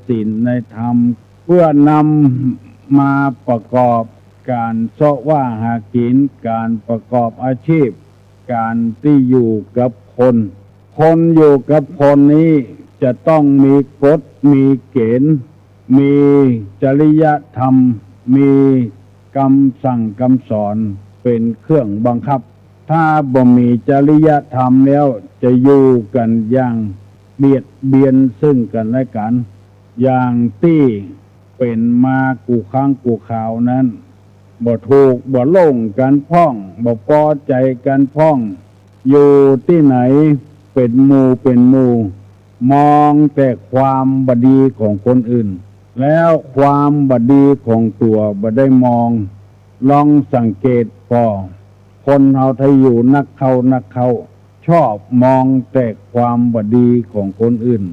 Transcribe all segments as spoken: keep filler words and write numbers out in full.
ศีลในธรรม เปื้อนำมาประกอบก๋านเซาะว่าหากิ๋น ก๋านประกอบอาชีพ ก๋านตี้อยู่กับคน คนอยู่กับคนนี้จะต้องมีกฎ มีเก๋ณฑ์ มีจริยธรรม มีกำสั่งกำสอนเป๋นเครื่องบังคับ ถ้าบ่มีจริยธรรมแล้วจะอยู่กั๋นอย่างเบียดเบียนซึ่งกั๋นและกั๋น อย่างตี้เป๋นมากู้ครั้งกู้คราวนั้น บ่ถูกบ่โล่งกั๋นพ่อง บ่ปอใจ๋กั๋นพ่อง อยู่ตี้ไหนเป๋นหมู่เป๋นหมู่ มองแต่ความบ่ดีของคนอื่น แล้วความบ่ดีของตั๋วบ่ได้มอง ลองสังเกตผ่อ คนเฮาถ้าอยู่นักเข้านักเข้า ชอบมองแต่ความบ่ดีของคนอื่น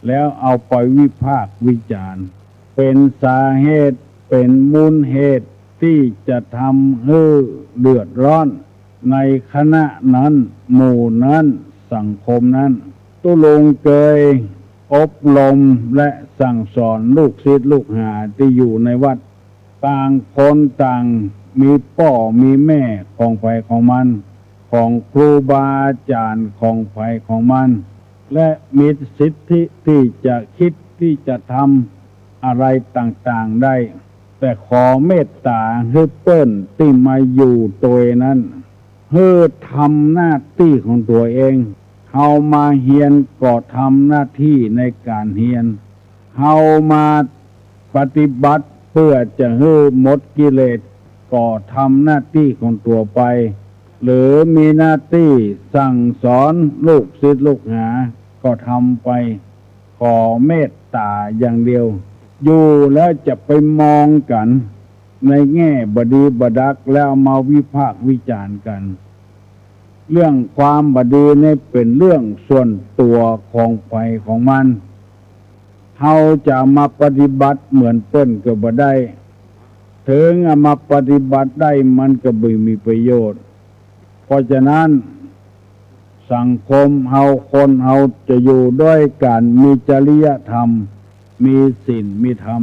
แล้วเอาไปวิพากษ์วิจารณ์ เป๋นสาเหตุ เป๋นมูลเหตุตี้จะทำหื้อเดือดร้อนในคณะนั้น หมู่นั้น สังคมนั้น ตุ๊ลุงเกยอบรมและสั่งสอนลูกศิษย์ลูกหาตี้อยู่ในวัด ต่างคนต่างมีป้อมีแม่ของใผของมัน ของครูบาอาจ๋ารย์ของใผของมัน และมีสิทธิตี้จะกึ๊ดตี้จะทำอะไรต่างๆ ได้ แต่ขอเมตต๋าหื้อเปิ้นตี้มาอยู่ตวยนั้น หื้อทำหน้าตี้ของตั๋วเอง เฮามาเฮียนก็ทำหน้าตี้ในก๋านเฮียน เฮามาปฏิบัติเปื้อจะหื้อหมดกิเลส ก็ทำหน้าตี้ของตั๋วไป หรือมีหน้าตี้สั่งสอนลูกศิษย์ลูกหา ก็ทำไป ขอเมตต๋าอย่างเดียว อยู่แล้วจะไปมองกั๋นในแง่บ่ดีบ่ดัก แล้วเอามาวิพากษ์วิจารณ์กั๋น เรื่องความบ่ดีนี่เป๋นเรื่องส่วนตั๋วของใผของมัน เฮาจะเอามาปฏิบัติเหมือนเปิ้นก็บ่ได้ เถิงเอามาปฏิบัติได้มันก็บ่มีประโยชน์ เพราะฉะนั้น สังคมเฮา คนเฮาจะอยู่ด้วยก๋านมีจริยธรรม มีศีล มีธรรม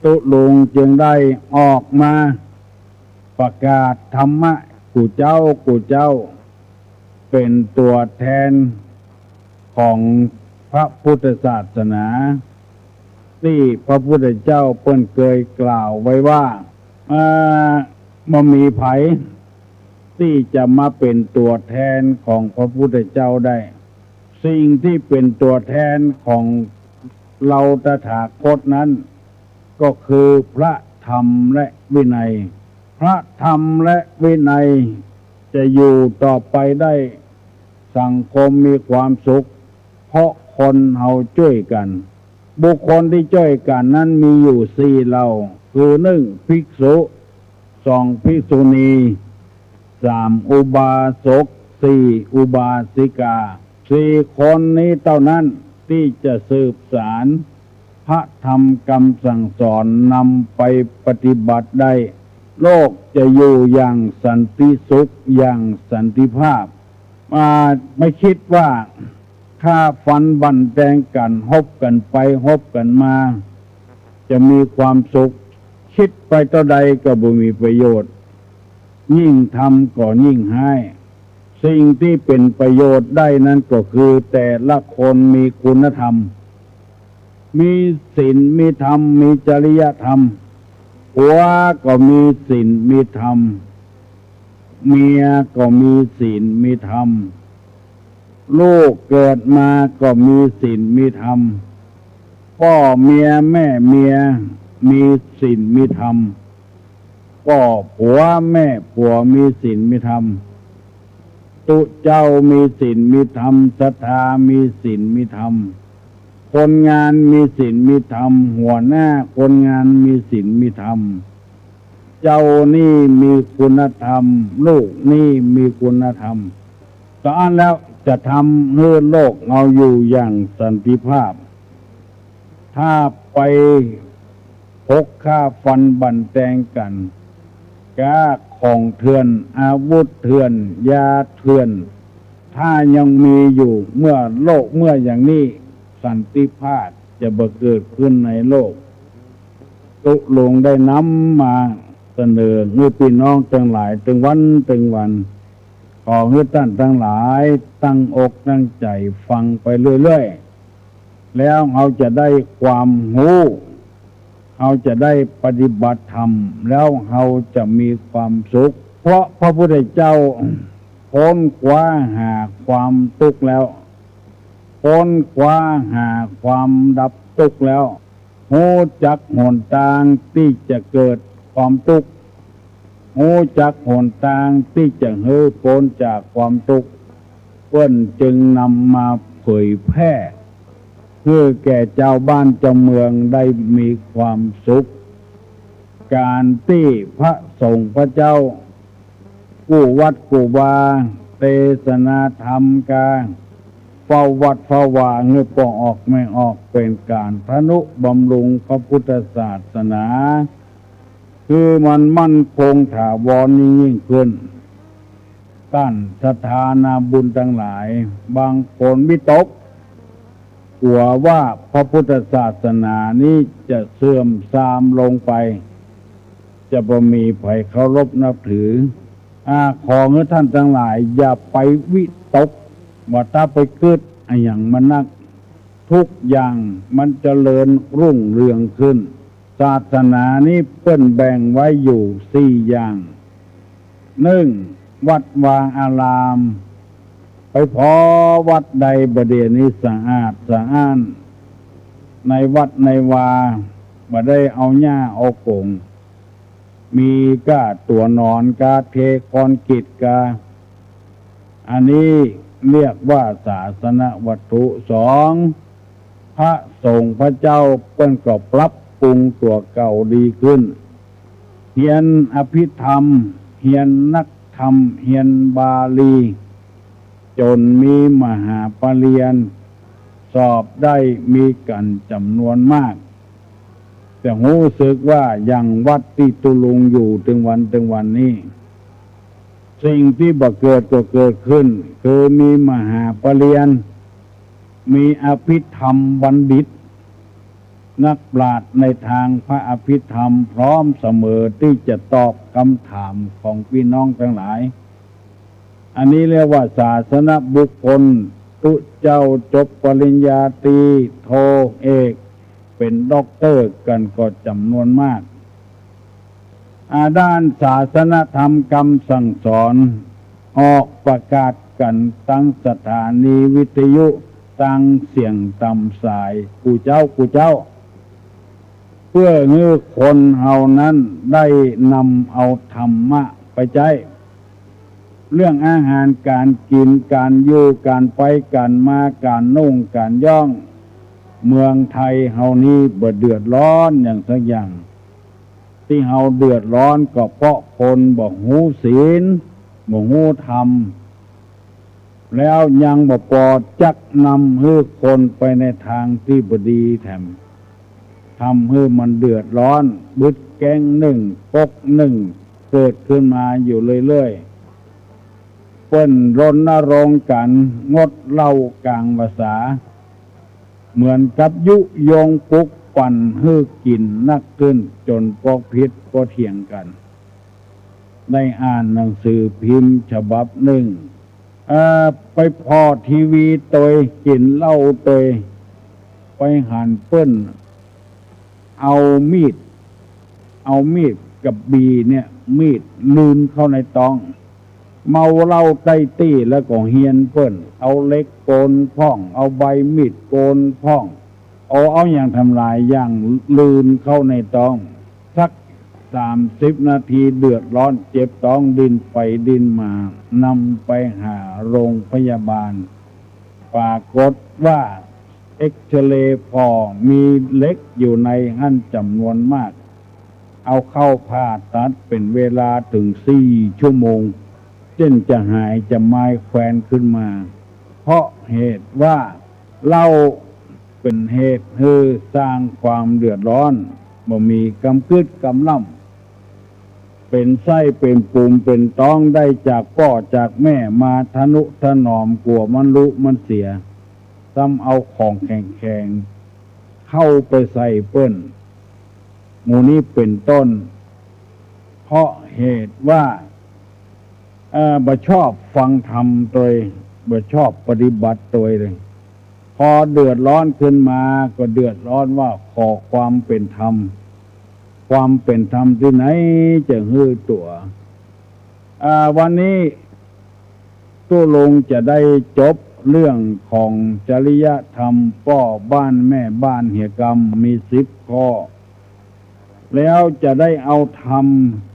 ตุ๊ลุงจึงได้ออกมาประกาศธรรมะกู้เจ้ากู้เจ้า เป๋นตั๋วแทนของพระพุทธศาสนา ตี้พระพุทธเจ้าเปิ้นเกยกล่าวไว้ว่า อ่า บ่มีใผตี้จะมาเป๋นตั๋วแทนของพระพุทธเจ้าได้ สิ่งตี้เป๋นตั๋วแทนของเฮาตถาคตนั้น ก็คือพระธรรมและวินัย พระธรรมและวินัยจะอยู่ต่อไปได้ สังคมมีความสุข เพราะคนเฮาจ้วยกั๋น บุคคลตี้จ้วยกั๋นนั้นมีอยู่สี่เหล่า คือ นึ่ง ภิกษุ สอง ภิกษุณี สาม อุบาสก สี่ อุบาสิกา สี่คนนี้เต้านั้นตี้จะสืบสานพระธรรมกำสั่งสอนนำไปปฏิบัติได้ โลกจะอยู่อย่างสันติสุข อย่างสันติภาพ อ่า ไม่คิดว่าฆ่าฟันบั่นแตงกั๋น ฮบกั๋นไปฮบกั๋นมา จะมีความสุข คิดไปเต้าใดก็บ่มีประโยชน์ ยิ่งทำก็ยิ่งฮ้าย สิ่งตี้เป๋นประโยชน์ได้นั้นก็คือแต่ละคนมีคุณธรรม มีศีล มีธรรม มีจริยธรรม ผัวก็มีศีล มีธรรม เมียก็มีศีล มีธรรม ลูกเกิดมาก็มีศีล มีธรรม ป้อเมียแม่เมียมีศีล มีธรรม ป้อผัวแม่ผัวมีศีล มีธรรม ตุ๊เจ้ามีศีล มีธรรม ศรัทธามีศีล มีธรรม คนงานมีศีล มีธรรม หัวหน้าคนงานมีศีล มีธรรม เจ้านี่มีคุณธรรม ลูกนี่มีคุณธรรม แต่อั้นแล้วจะทำหื้อโลกเฮาอยู่อย่างสันติภาพ ถ้าไปพกฆ่าฟันบั่นแตงกั๋น ก๊าของเถื่อน อาวุธเถื่อน ยาเถื่อน ถ้ายังมีอยู่ เมื่อโลก เมื่ออย่างนี้ สันติภาพ จะบ่เกิดขึ้นในโลก ตุ๊ลุงได้นำมาเสนอหื้อปี้น้องตังหลายตึงวันตึงวัน ขอหื้อต้านตังหลายตั้งอกตั้งใจ๋ฟังไปเรื่อยๆ แล้วเฮาจะได้ความฮู้ เฮาจะได้ปฏิบัติธรรม แล้วเฮาจะมีความสุข เพราะพระพุทธเจ้าค้นคว้าหาความทุกข์แล้ว ค้นคว้าหาความดับทุกข์แล้ว ฮู้จักหนตางตี้จะเกิดความทุกข์ ฮู้จักหนตางตี้จะหื้อป๊นจากความทุกข์ เปิ้นจึงนำมาเผยแพร่ หื้อแก่จาวบ้านจาวเมืองได้มีความสุข ก๋านตี้พระสงฆ์พระเจ้า กู้วัดกู้วา เตสนาธรรมกา เฝ้าวัดเฝ้าวาหื้อป้องออกแม่งออก เป๋นก๋านทะนุบำรุงพระพุทธศาสนา หื้อมันมั่นคงถาวรยิ่งๆ ขึ้น ต้านศรัทธานาบุญตังหลาย บางคนวิตก กั๋วว่าพระพุทธศาสนานี้จะเสื่อมทรามลงไป จะบ่มีใผเคารพนับถือ อา ขอหื้อต้านตังหลายอย่าไปวิตก ว่าถ้าไปกึ๊ดอะหยังมันนัก ทุกอย่างมันเจริญรุ่งเรืองขึ้น ศาสนานี้เปิ้นแบ่งไว้อยู่สี่อย่าง นึ่ง วัดวาอาราม ไปผ่อวัดใดบ่าเดี่ยวนี้สะอาดสะอ้าน ในวัดในวา บ่ได้เอาหญ้าเอาก๋ง มีก้าตั๋วนอนก้าเทคอนกรีตก้า อันนี้เรียกว่าศาสนวัตถุ สอง พระสงฆ์พระเจ้าเปิ้นก็ปรับปรุงตั๋วเก่าดีขึ้น เฮียนอภิธรรม เฮียนนักธรรม เฮียนบาลี จ๋นมีมหาปริญญา สอบได้มีกั๋นจ๋ำนวนมาก จะฮู้สึกว่าอย่างวัดตี้ตุ๊ลุงอยู่ตึงวันตึงวันนี้ สิ่งตี้บ่เกิดก็เกิดขึ้น คือมีมหาปริญญา มีอภิธรรมบัณฑิต นักปราชญ์ในตางพระอภิธรรมพร้อมเสมอตี้จะตอบกำถามของปี้น้องตังหลาย อันนี้เรียกว่าศาสนบุคคล ตุ๊เจ้าจบปริญญาตรี โท เอก เป๋นด็อกเตอร์กั๋นก็จ๋ำนวนมาก อา ด้านศาสนธรรมกำสั่งสอน ออกประกาศกั๋นตังสถานีวิทยุ ตังเสียงต๋ามสาย กู้เจ๊ากู้เจ๊า เปื้อหื้อคนเฮานั้นได้นำเอาธรรมะไปใจ๊ เรื่องอาหารก๋านกิ๋น ก๋านอยู่ ก๋านไปก๋านมา ก๋านนุ่งก๋านย้อง เมืองไทยเฮานี้บ่เดือดร้อนหยังสักอย่าง ตี้เฮาเดือดร้อนก็เพราะคนบ่ฮู้ศีล บ่ฮู้ธรรม แล้วยังบ่ปอจักนำหื้อคนไปในตางตี้บ่ดีแถม ทำหื้อมันเดือดร้อน บึดแก๊งนึ่ง ก๊กนึ่ง เกิดขึ้นมาอยู่เรื่อยๆ เปิ้นรณรงค์กั๋นงดเหล้ากลางพรรษา เหมือนกับยุยงปลุกปั่นหื้อกิ๋นนักขึ้น จ๋นปอผิดปอเถียงกั๋น ได้อ่านหนังสือพิมพ์ฉบับนึ่ง เอ่อ ไปผ่อทีวีตวย กิ๋นเหล้าตวย ไปหันเปิ้นเอามีด เอามีดกับบีเนี่ย มีดลื่นเข้าในต๊อง เมาเหล้าใต้ตี้แล้วก็เฮียนเปิ้น เอาเหล็กโกนพ่อง เอาใบมีดโกนพ่อง เอา เอาหยังตำหลายอย่างลื่นเข้าในต๊อง สักสามสิบนาที เดือดร้อนเจ็บต๊อง ดิ้นไปดิ้นมา นำไปหาโรงพยาบาล ปรากฏว่าเอ็กซเรย์ผ่อมีเหล็กอยู่ในหั้นจ๋ำนวนมาก เอาเข้าผ่าตัดเป๋นเวลาเถิงสี่ชั่วโมง เจ้นจะหายจะมายแควนขึ้นมา เพราะเหตุว่าเหล้าเป๋นเหตุหื้อสร้างความเดือดร้อน บ่มีกำกึ๊ดกำล่ำ เป๋นไส้เป๋นปูมเป๋นต๊อง ได้จากป้อจากแม่มาทะนุถนอม กั๋วมันลุมันเสีย ซ้ำเอาของแข็งๆ เข้าไปใส่เปิ้น หมู่นี้เป๋นต้น เพราะเหตุว่า เอ่อ บ่ชอบฟังธรรมโตย บ่ชอบปฏิบัติโตยเลย พอเดือดร้อนขึ้นมาก็เดือดร้อนว่าขอความเป๋นธรรม ความเป๋นธรรมตี้ไหนจะหื้อตั๋ว อ่า วันนี้ตุ๊ลุงจะได้จบเรื่องของจริยธรรมป้อบ้านแม่บ้านเหียกำมีสิบข้อ แล้วจะได้เอาธรรม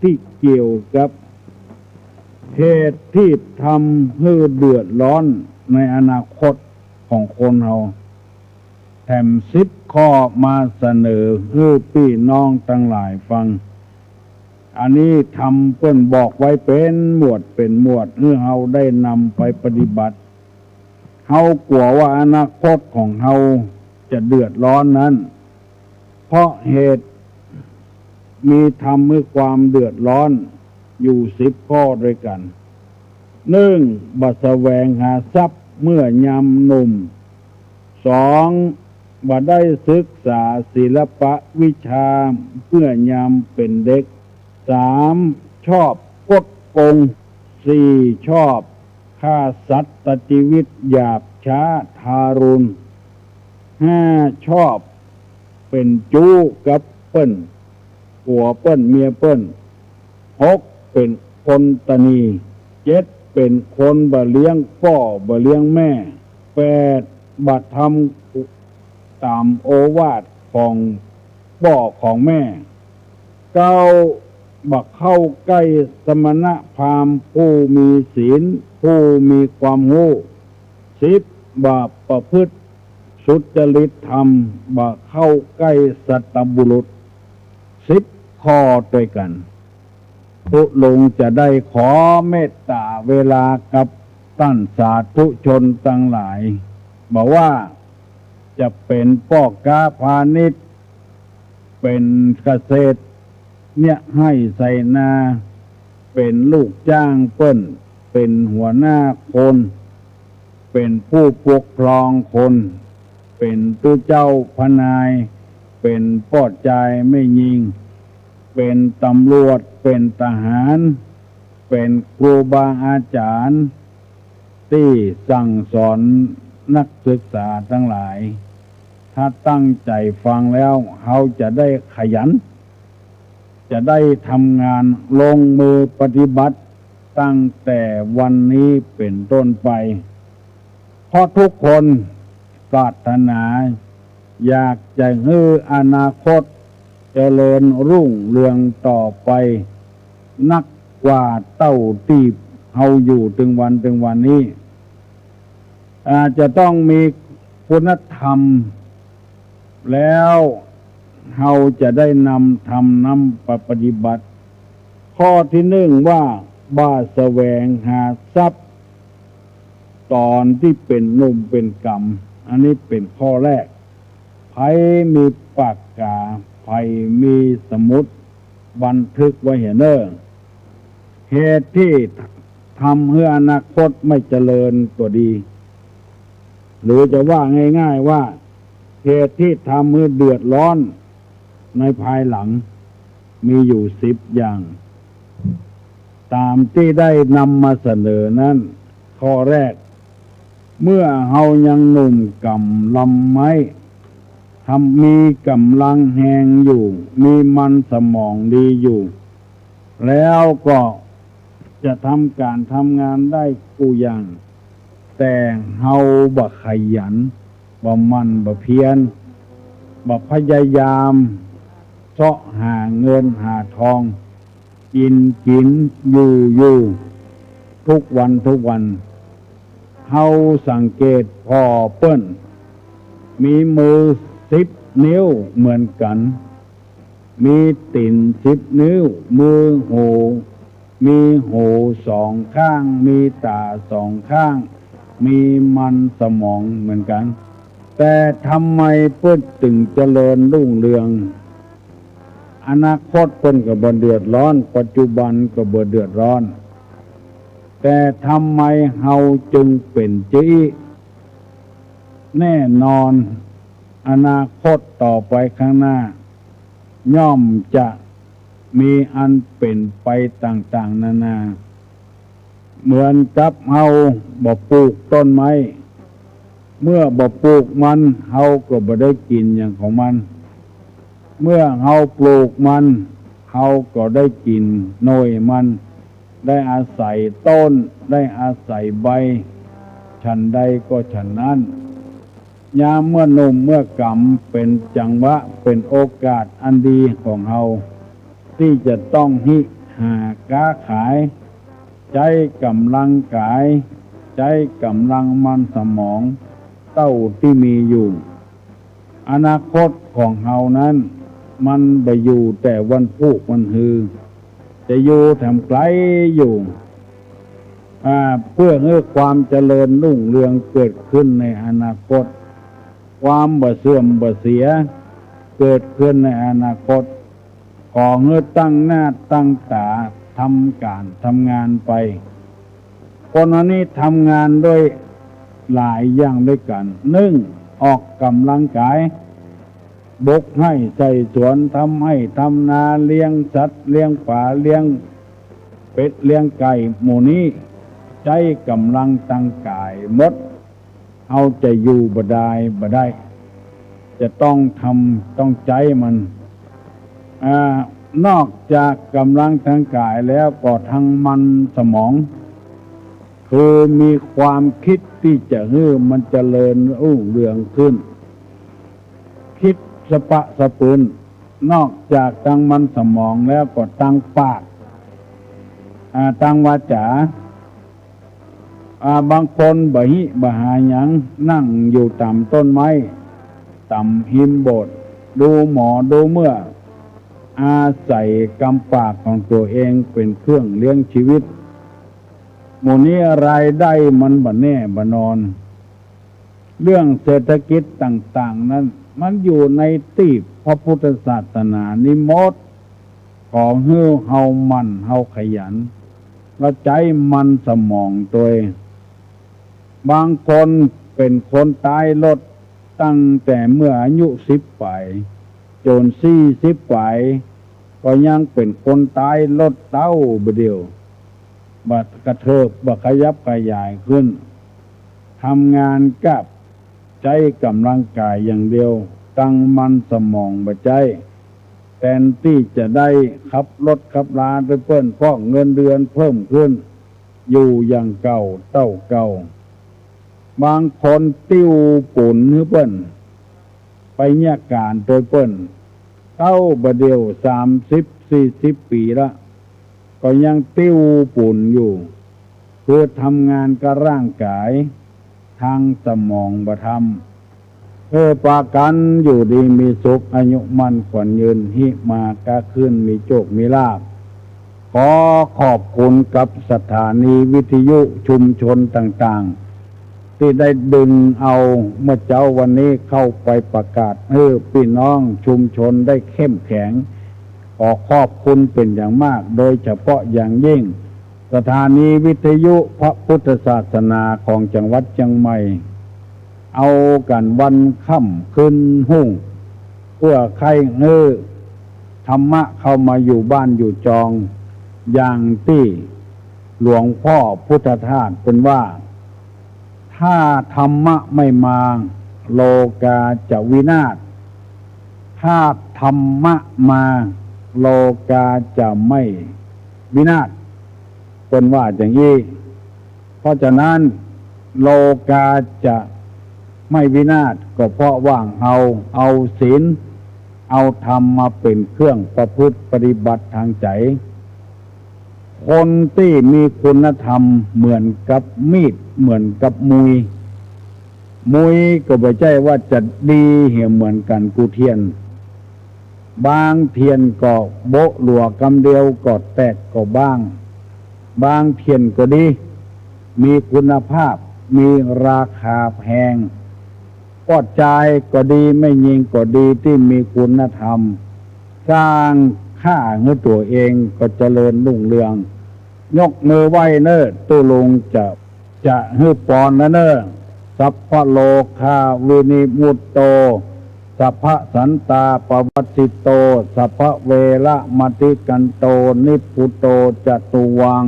ตี้เกี่ยวกับเหตุตี้ทำหื้อเดือดร้อนในอนาคตของคนเฮา แถมสิบข้อมาเสนอหื้อปี้น้องตังหลายฟัง อันนี้ธรรมเปิ้นบอกไว้เป๋นหมวดเป๋นหมวด หื้อเฮาได้นำไปปฏิบัติ เฮากั๋วว่าอนาคตของเฮาจะเดือดร้อนนั้น เพราะเหตุมีธรรมหื้อความเดือดร้อนอยู่สิบข้อด้วยกั๋น นึ่ง บ่แสวงหาทรัพย์เมื่อยามหนุ่ม สอง บ่ได้ศึกษาศิลปะวิชาเมื่อยามเป๋นเด็ก สาม ชอบคดโกง สี่ ชอบฆ่าสัตว์ตัดจีวิตหยาบช้าทารุณ ห้า ชอบเป๋นจู๊กับเปิ้น ผัวเปิ้นเมียเปิ้น หก เป๋นคนตะหนี่ เจ็ด เป๋นคนบ่เลี้ยงป้อบ่เลี้ยงแม่ แปด บ่ทำต๋ามโอวาทของป้อของแม่ เก้า บ่เข้าใก้สมณพราหมณ์ผู้มีศีล ผู้มีความฮู้ สิบ บ่ประพฤติสุจริตธรรม บ่เข้าใก้สัตบุรุษ สิบข้อด้วยกั๋น ตุ๊ลุงจะได้ขอเมตต๋าเวลากับต้านสาธุชนตังหลาย บ่ว่าจะเป๋นป้อก๊าพาณิชย์ เป๋นเกษตร เยียะไฮ่ไถนา เป๋นลูกจ้างเปิ้น เป๋นหัวหน้าคน เป๋นผู้ปกครองคน เป๋นตุ๊เจ้าพนาย เป๋นป้อจายแม่ญิง เป๋นต๋ำรวจ เป๋นทหาร เป๋นครูบาอาจ๋ารย์ ตี้สั่งสอนนักศึกษาตังหลาย ถ้าตั้งใจ๋ฟังแล้ว เฮาจะได้ขยัน จะได้ทำงานลงมือปฏิบัติตั้งแต่วันนี้เป๋นต้นไป เพราะทุกคนปรารถนาอยากจะหื้ออนาคตเจริญรุ่งเรืองต่อไป นักกว่าเต้าตี้เฮาอยู่เถิงวันเถิงวันนี้ อาจจะต้องมีคุณธรรม แล้วเฮาจะได้นำธรรมนั้นไปปฏิบัติ ข้อตี้นึ่งว่า บ่าแสวงหาทรัพย์ต๋อนตี้เป๋นหนุ่มเป๋นกำ อันนี้เป๋นข้อแรก ใผมีปากกา ใผมีสมุด บันทึกไว้เหียเน่อ เหตุตี้ทำหื้ออนาคตไม่เจริญก็ดี หรือจะว่าง่ายๆว่า เหตุตี้ทำหื้อเดือดร้อนในภายหลัง มีอยู่สิบอย่าง ต๋ามตี้ได้นำมาเสนอนั้น ข้อแรก เมื่อเฮายังหนุ่มกำลำไม้ ทำ มีก๋ำลังแฮงอยู่ มีมันสมองดีอยู่ แล้วก็จะทำก๋านทำงานได้กู้อย่าง แต่เฮาบ่ขยัน บ่หมั่น บ่เพียร บ่พยายามเซาะหาเงินหาทอง กิ๋นกิ๋น อยู่อยู่ ทุกวันทุกวัน เฮาสังเกตผ่อเปิ้น มีมือสิบนิ้วเหมือนกั๋น มีตี๋นสิบนิ้ว มือหู มีหูสองข้าง มีต๋าสองข้าง มีมันสมองเหมือนกั๋น แต่ทำไมเปิ้นจึงเจริญรุ่งเรือง อนาคตเปิ้นก็บ่เดือดร้อน ปัจจุบันก็บ่เดือดร้อน แต่ทำไมเฮาจึงเป๋นจะอี้ แน่นอน อนาคตต่อไปข้างหน้า ย่อมจะมีอันเป๋นไปต่างๆ นานา เหมือนกับเฮาบ่ปลูกต้นไม้ เมื่อบ่ปลูกมัน เฮาก็บ่ได้กิ๋นหยังของมัน เมื่อเฮาปลูกมัน เฮาก็ได้กิ๋นหน่วยมัน ได้อาศัยต้น ได้อาศัยใบ ฉันใดก็ฉันนั้น ยามเมื่อหนุ่มเมื่อกำ เป๋นจังหวะ เป๋นโอกาสอันดีของเฮา ตี้จะต้องฮิหาก๊าขาย ใจ๊ก๋ำลังกาย ใจ๊ก๋ำลังมันสมอง เต้าตี้มีอยู่ อนาคตของเฮานั้น มันบ่อยู่แต่วันพูกวันฮือ จะอยู่แถมไก๋อยู่ อ่า เปื้อหื้อความเจริญรุ่งเรืองเกิดขึ้นในอนาคต ความบ่เสื่อมบ่เสียเกิดขึ้นในอนาคต ขอหื้อตั้งหน้าตั้งต๋าทำก๋านทำงานไป คนอันนี้ทำงานด้วยหลายอย่างด้วยกั๋น นึ่ง ออกก๋ำลังกาย บกไฮ่ไถสวน ทำไฮ่ทำนา เลี้ยงสัตว์ เลี้ยงป๋า เลี้ยงเป็ด เลี้ยงไก่ หมู่นี้ใจ๊ก๋ำลังตังก๋ายหมด เฮาจะอยู่บ่ดายบ่ได้ จะต้องทำ ต้องใจ๊มัน อ่า นอกจากก๋ำลังตังก๋ายแล้วก็ตังมันสมอง คือมีความกึ๊ดตี้จะหื้อมันเจริญรุ่งเรืองขึ้น กึ๊ดสะปะสะปืน นอกจากตังมันสมองแล้วก็ตังปาก อ่า ตังวาจ๋า อ่า บางคนบ่าหิบ่าหาหยัง นั่งอยู่ต๋ามต้นไม้ ต๋ามฮิมโบสถ์ ดูหมอดูเมื่อ อาศัยกำปากของตั๋วเองเป๋นเครื่องเลี้ยงชีวิต หมู่นี้รายได้มันบ่แน่บ่นอน เรื่องเศรษฐกิจต่างๆ นั้น มันอยู่ในตี้พระพุทธศาสนานี้หมด ขอหื้อเฮาหมั่นเฮาขยัน แล้วใจ๊มันสมองตวย บางคนเป๋นคนตายลดตั้งแต่เมื่ออายุสิบป๋าย จ๋นสี่สิบป๋าย ก็ยังเป๋นคนตายลดเต้าบ่าเดี่ยว บ่กระเถิบ บ่ขยับขยายขึ้น ทำงานกับใจ๊ก๋ำลังกายอย่างเดียว ตังมันสมองบ่ใจ๊ แตนตี้จะได้ขับรถขับลาตวยเปิ้น เพราะเงินเดือนเพิ่มขึ้น อยู่อย่างเก่าเต้าเก่า บางคนติ้วปู๋นหื้อเปิ้น ไปเยียะก๋านตวยเปิ้น เต้าบ่าเดี่ยวสามสิบสี่สิบปี๋ละ ก็ยังติ้วปู๋นอยู่ คือทำงานกับร่างกาย ตังสมองบ่ทำ เออ ปากั๋นอยู่ดีมีสุข อายุมั่นขวัญยืน หิมาก๊าขึ้น มีโจคมีลาภ ขอขอบคุณกับสถานีวิทยุชุมชนต่างๆ ตี้ได้ดึงเอาเมื่อเจ๊าวันนี้เข้าไปประกาศหื้อปี้น้องชุมชนได้เข้มแข็ง ขอขอบคุณเป๋นอย่างมาก โดยเฉพาะอย่างยิ่ง สถานีวิทยุพระพุทธศาสนาของจังหวัดเจียงใหม่ เอากั๋นวันค่ำคืนฮุ่ง เปื้อใค่หื้อธรรมะเข้ามาอยู่บ้านอยู่จอง อย่างตี้หลวงป้อพุทธทาสเปิ้นว่า ถ้าธรรมะไม่มา โลกาจะวินาศ ถ้าธรรมะมา โลกาจะไม่วินาศ เปิ้นว่าอย่างอี้ เพราะฉะนั้น โลกาจะไม่วินาศ ก็เพราะว่าเฮาเอาศีล เอาธรรมมาเป๋นเครื่องประพฤติปฏิบัติตางใจ๋ คนตี้มีคุณธรรมเหมือนกับมีด เหมือนกับมุย มุยก็บ่ใจ้ว่าจะดีเหียเหมือนกั๋นกู้เทียน บางเทียนก็โบ๊ะหลัวกำเดียวก็แตกก็บ้าง บางเทียนก็ดี มีคุณภาพ มีราคาแพง ป้อจายก็ดี แม่ญิงก็ดี ตี้มีคุณธรรม สร้างค่าหื้อตั๋วเองก็เจริญรุ่งเรือง ยกมือไหว้เน่อ ตุ๊ลุงจะ จะหื้อปอนแล้วเน่อ สัพพะโลกาวินิมุตโต สัพพะสันตาปวัตถิโต สัพพะเวระมะติกันโต นิพพุโตจะตุวัง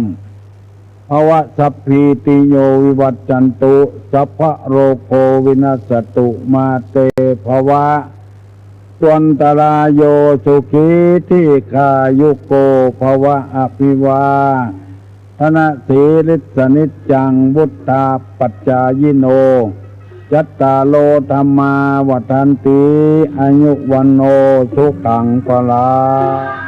ภวะ สัพพีติโยวิวัชชันตุ สัพพะโรโควินัสสตุ มาเตภวะตวันตะราโย สุขีทีฆายุโกภวะ อภิวาทนะสีลิสสะนิจจัง วุฑฒาปจจายิโน จัตตาโรธัมมาวัฑฒันติ อายุวัณโณสุขังพลัง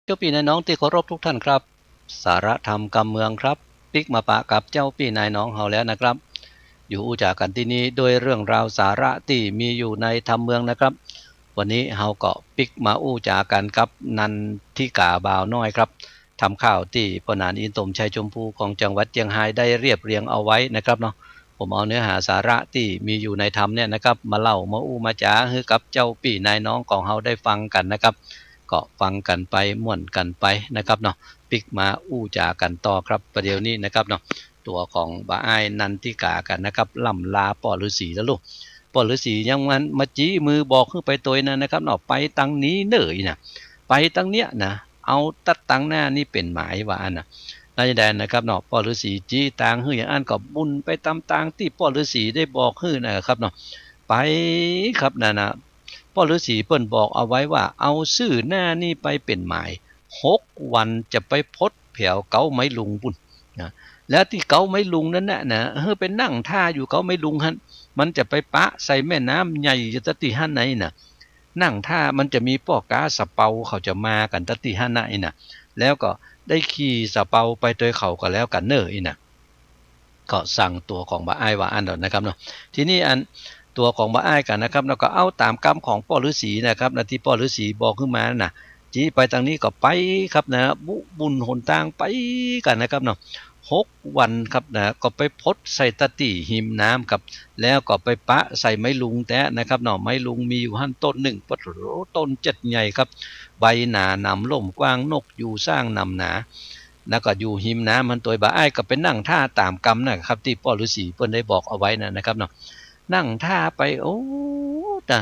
เจ้าปี้นายน้องตี้เคารพทุกท่านครับ สาระธรรมกำเมืองครับ ปิ๊กมาปะกับเจ้าปี้นายน้องเฮาแล้วนะครับ อยู่อู้จ๋ากั๋นตี้นี่โดยเรื่องราวสาระตี้มีอยู่ในธรรมเมืองนะครับ วันนี้เฮาก็ปิ๊กมาอู้จ๋ากั๋นกับนันทิกาบ่าวน้อยครับ ธรรมข่าวตี้ป้อหนานอินต๋มชัยชมพูของจังหวัดเจียงฮายได้เรียบเรียงเอาไว้นะครับเนาะ ผมเอาเนื้อหาสาระตี้มีอยู่ในธรรมเนี่ยนะครับ มาเล่ามาอู้มาจ๋าหื้อกับเจ้าปี้นายน้องของเฮาได้ฟังกั๋นนะครับ ก็ฟังกั๋นไปม่วนกั๋นไปนะครับเนาะ ปิ๊กมาอู้จ๋ากั๋นต่อครับ ประเดี๋ยวนี้นะครับเนาะ ตั๋วของบ่าอ้ายนันทิกากั๋นนะครับ ล่ำลาป้อฤๅษีแล้วลูก ป้อฤๅษียังมันมาจี๊มือบอกหื้อไปตวยนะนะครับเนาะ ไปตังนี้เน่อ อีน่ะ ไปตังเนี้ยนะ เอาตั๊ดตังหน้านี่เป๋นหมายว่าอั้นน่ะ นั่นจะได้นะครับเนาะ ป้อฤๅษีจี๊ตางหื้ออย่างอั้นก็บุ่นไปต๋ามตางตี้ป้อฤๅษีได้บอกหื้อนะครับเนาะ ไปครับนั่นน่ะ ป้อฤๅษีเปิ้นบอกเอาไว้ว่า เอาซื่อหน้านี่ไปเป๋นหมาย หกวันจะไปพบแผวเก๊าไม้ลุงปุ้นนะ แล้วตี้เก๊าไม้ลุงนั้นน่ะนะ หื้อไปนั่งท่าอยู่เก๊าไม้ลุงหั้น มันจะไปปะใส่แม่น้ำใหญ่อยู่ตี้หั้นไหนน่ะ นั่งท่า มันจะมีป้อก๊าสะเปาเขาจะมากั๋นตี้หั้นไหนน่ะ แล้วก็ได้ขี่สะเปาไปตวยเขาก็แล้วกั๋นเน่อ อี้น่ะ ก็สั่งตั๋วของบ่าอ้ายว่าอั้นเนาะนะครับเนาะ ทีนี้อันตั๋วของบ่าอ้ายกั๋นนะครับเนาะ ก็เอาต๋ามกำของป้อฤๅษีนะครับนะ ตี้ป้อฤๅษีบอกหื้อมานั่นน่ะ จี๊ไปตางนี้ก็ไปครับนะ บุ บุญหนตางไปกั๋นนะครับเนาะ หกวันครับนะ ก็ไปพดใส่ตะตี้หิมน้ำครับ แล้วก็ไปปะใส่ไม้ลุงแต๊นะครับเนาะ ไม้ลุงมีอยู่หั้นต้นนึ่ง ปะโถ ต้นเจ็ดใหญ่ครับ ใบหนาหนามล่มกว้าง นกยูงสร้างหนำหนา แล้วก็อยู่หิมน้ำหั้น ตวยบ่าอ้ายก็ไปนั่งท่าต๋ามกำนะครับ ตี้ป้อฤๅษีเปิ้นได้บอกเอาไว้นั่นนะครับเนาะ นั่งท่าไป โอ้ นะ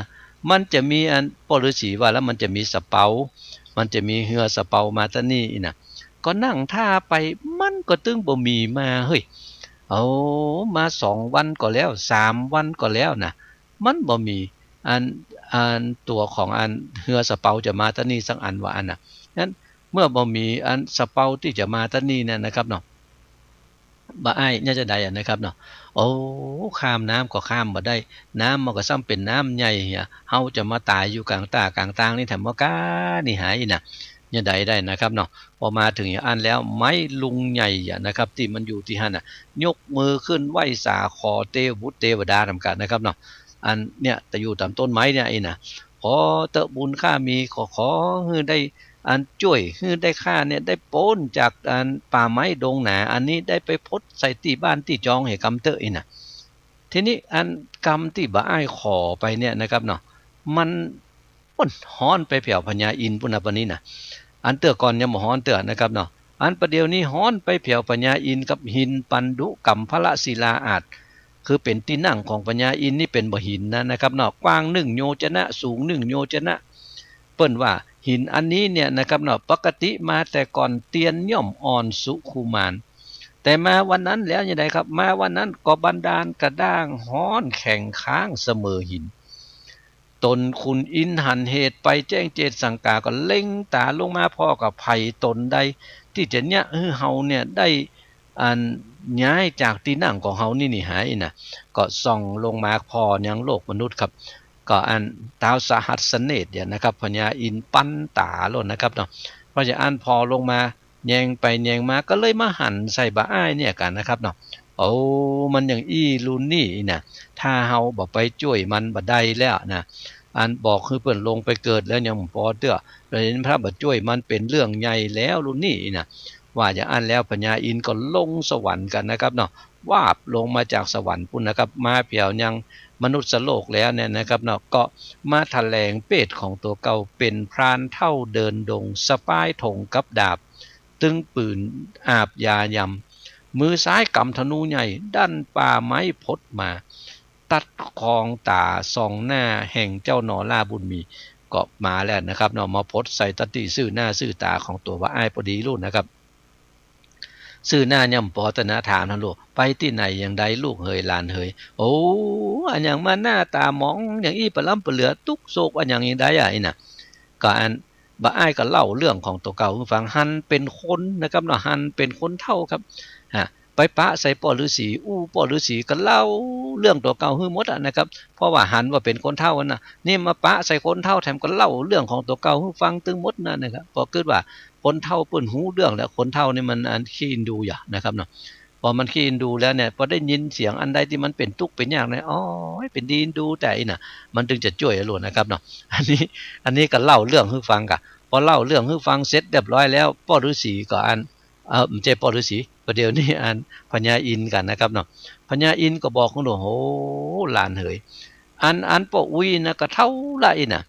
มันจะมีอัน ป้อฤๅษีว่าแล้วมันจะมีสะเปา มันจะมีเฮือสะเปามาตางนี้อี้น่ะ ก็นั่งท่าไป มันก็ตึงบ่มีมาเฮ้ย โอ้ มาสองวันก็แล้ว สามวันก็แล้วนะ มันบ่มีอัน อันตั๋วของอันเฮือสะเปาจะมาตางนี้สักอันว่าอั้นน่ะ นั้นเมื่อบ่มีอันสะเปาตี้จะมาตางนี้เนี่ยนะครับเนาะ บ่าอ้ายเนี่ยจะใดอะนะครับเนาะ โอ้ ข้ามน้ำก็ข้ามบ่ได้ น้ำมันก็ซ้ำเป๋นน้ำใหญ่เหีย เฮาจะมาต๋ายอยู่ก๋างต้าก๋างตางนี่แถมบ่กล้านี่หาอี้น่ะ เนี่ยใดได้นะครับเนาะ พอมาเถิงอย่างอั้นแล้ว ไม้ลุงใหญ่อะนะครับ ตี้มันอยู่ตี้หั้นน่ะ ยกมือขึ้นไหว้สาขอเตวบุตรเตวดานำกั๋นนะครับเนาะ อันเนี่ย แต่อยู่ต๋ามต้นไม้เนี่ยอี้น่ะ ขอเต๊อะบุญข้ามี ขอ ขอหื้อได้ อันจ้วยหื้อได้ข้าเนี่ยได้ป๊นจากอันป่าไม้ดงหนาอันนี้ ได้ไปพดใส่ตี้บ้านตี้จองเหียกำเต๊อะอี้น่ะ ทีนี้อันกำตี้บ่าอ้ายขอไปเนี่ยนะครับเนาะ มัน มันฮ้อนไปแผวพญาอินทร์ปู้นน่ะ ปะนี้น่ะ อันเตื้อก่อนยังบ่ฮ้อนเตื้อนะครับเนาะ อันประเดี๋ยวนี้ฮ้อนไปแผวพญาอินทร์กับหินปันดุกัมพลศิลาอาสน์ คือเป๋นตี้นั่งของพญาอินทร์นี่เป๋นบ่าหินนะ นะครับเนาะ กว้างนึ่งโยจนะ สูงนึ่งโยจนะ เปิ้นว่าหินอันนี้เนี่ยนะครับเนาะ ปกติมาแต่ก่อนเตียนย่อมอ่อนสุขุมาน แต่มาวันนั้นแล้วยังไงครับ มาวันนั้นก็บันดาลกระด้างฮ้อนแข็งค้างเสมอหิน ต๋นขุนอินทร์หันเหตุไปแจ้งเจตสังกา ก็เล็งต๋าลงมา ผ่อกับไผต๋นใดตี้จะเยียะหื้อเฮาเนี่ยได้ อันย้ายจากตี้นั่งของเฮานี่หนีหาอี้น่ะ ก็ส่องลงมาผ่อยังโลกมนุษย์ครับ ก็อันต๊าวสหัสเนตรเนี่ยนะครับ พญาอินทร์ปันต๋าโลดนะครับเนาะ เพราะฉะนั้นผ่อลงมา แยงไปแยงมาก็เลยมาหันใส่บ่าอ้ายเนี่ยกั๋นนะครับเนาะ โอ้ มันอย่างอี้ลูนี่อี้น่ะ ถ้าเฮาบ่ไปจ้วยมันบ่ได้แล้วนะ อันบอกหื้อเปิ้นลงไปเกิดแล้วยังบ่ปอเตื้อ แล้วเห็นถ้าบ่จ้วยมันเป๋นเรื่องใหญ่แล้วลูนี่อี้น่ะ ว่าอย่างอั้นแล้วพญาอินทร์ก็ลงสวรรค์กั๋นนะครับเนาะ วาบลงมาจากสวรรค์ปู้นนะครับ มาแผวยังมนุษย์โลกแล้วเนี่ยนะครับเนาะ ก็มาแถลงเปรตของตั๋วเก่าเป๋นพรานเฒ่าเดินดง สะป๊ายธงกับดาบ ตึงปืนอาบยายำ มือซ้ายก๋ำธนูใหญ่ ดั้นป่าไม้พดมา ตัดคองต๋าส่องหน้าแห่งเจ้าหนอล่าบุญมี ก็มาแล้วนะครับเนาะ มาพดใส่ตะตี้ซื่อหน้าซื่อต๋าของตั๋วบ่าอ้ายปอดีลูกนะครับ ซื่อหน้าย่อมปอตนะ ถามหั้นลูก ไปตี้ไหนอย่างใดลูกเหยหลานเหย โอ้ อันอย่างมาหน้าต๋าหมองอย่างอี้ ปะล้ำปะเหลือตุ๊กโศกอันอย่างอย่างใดอะอี้น่ะ ก็อัน บ่าอ้ายก็เล่าเรื่องของตั๋วเก่าหื้อฟัง หันเป๋นคนนะครับเนาะ หันเป๋นคนเฒ่าครับ ฮะ ไปปะใส่ป้อฤๅษี อู้ ป้อฤๅษีก็เล่าเรื่องตั๋วเก่าหื้อหมดอะนะครับ เพราะว่าหันว่าเป๋นคนเฒ่าอันน่ะ นี่มาปะใส่คนเฒ่าแถมก็เล่าเรื่องของตั๋วเก่าหื้อฟังตึงหมดนั่นนะครับ ปอกึ๊ดว่าคนเฒ่าเปิ้นฮู้เรื่องแล้ว คนเฒ่านี่มันอันขี้อินดู๋อยู่นะครับเนาะ ปอมันขี้อินดู๋แล้วเนี่ย ปอได้ยินเสียงอันใดตี้มันเป๋นตุ๊กเป๋นยากเนี่ย โอ้ย เป๋นดีอินดู๋แต๊อี้น่ะ มันตึงจะจ้วยอะลูกนะครับเนาะ อันนี้ อันนี้ก็เล่าเรื่องหื้อฟังก่ะ ปอเล่าเรื่องหื้อฟังเสร็จเรียบร้อยแล้ว ป้อฤๅษีก็อัน เอ่อ บ่ใจ้ป้อฤๅษี ประเดี๋ยวนี้อันพญาอินทร์กั๋นนะครับเนาะ พญาอินทร์ก็บอกหื้อลูก โอ้ หลานเหย อัน อันป้ออุ๊ยน่ะก็เฒ่าละอี้น่ะ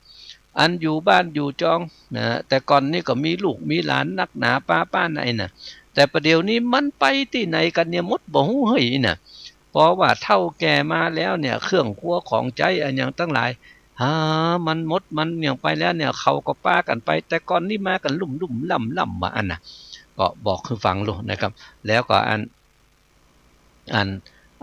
อันอยู่บ้านอยู่จองนะ แต่ก่อนนี้ก็มีลูกมีหลานนักหนาปาป้านน่ะอี้น่ะ แต่ประเดี๋ยวนี้มันไปตี้ไหนกั๋นเนี่ยหมดบ่ฮู้เฮ้ยอี้น่ะ เพราะว่าเฒ่าแก่มาแล้วเนี่ย เครื่องครัวของใจ๊อันหยังตังหลาย ฮา มันหมดมันหยังไปแล้วเนี่ย เขาก็ปากั๋นไป แต่ก่อนนี้มากั๋นลุ่มๆ ล่ำๆ ว่าอั้นน่ะ ก็บอกหื้อฟังลูกนะครับ แล้วก็อัน อัน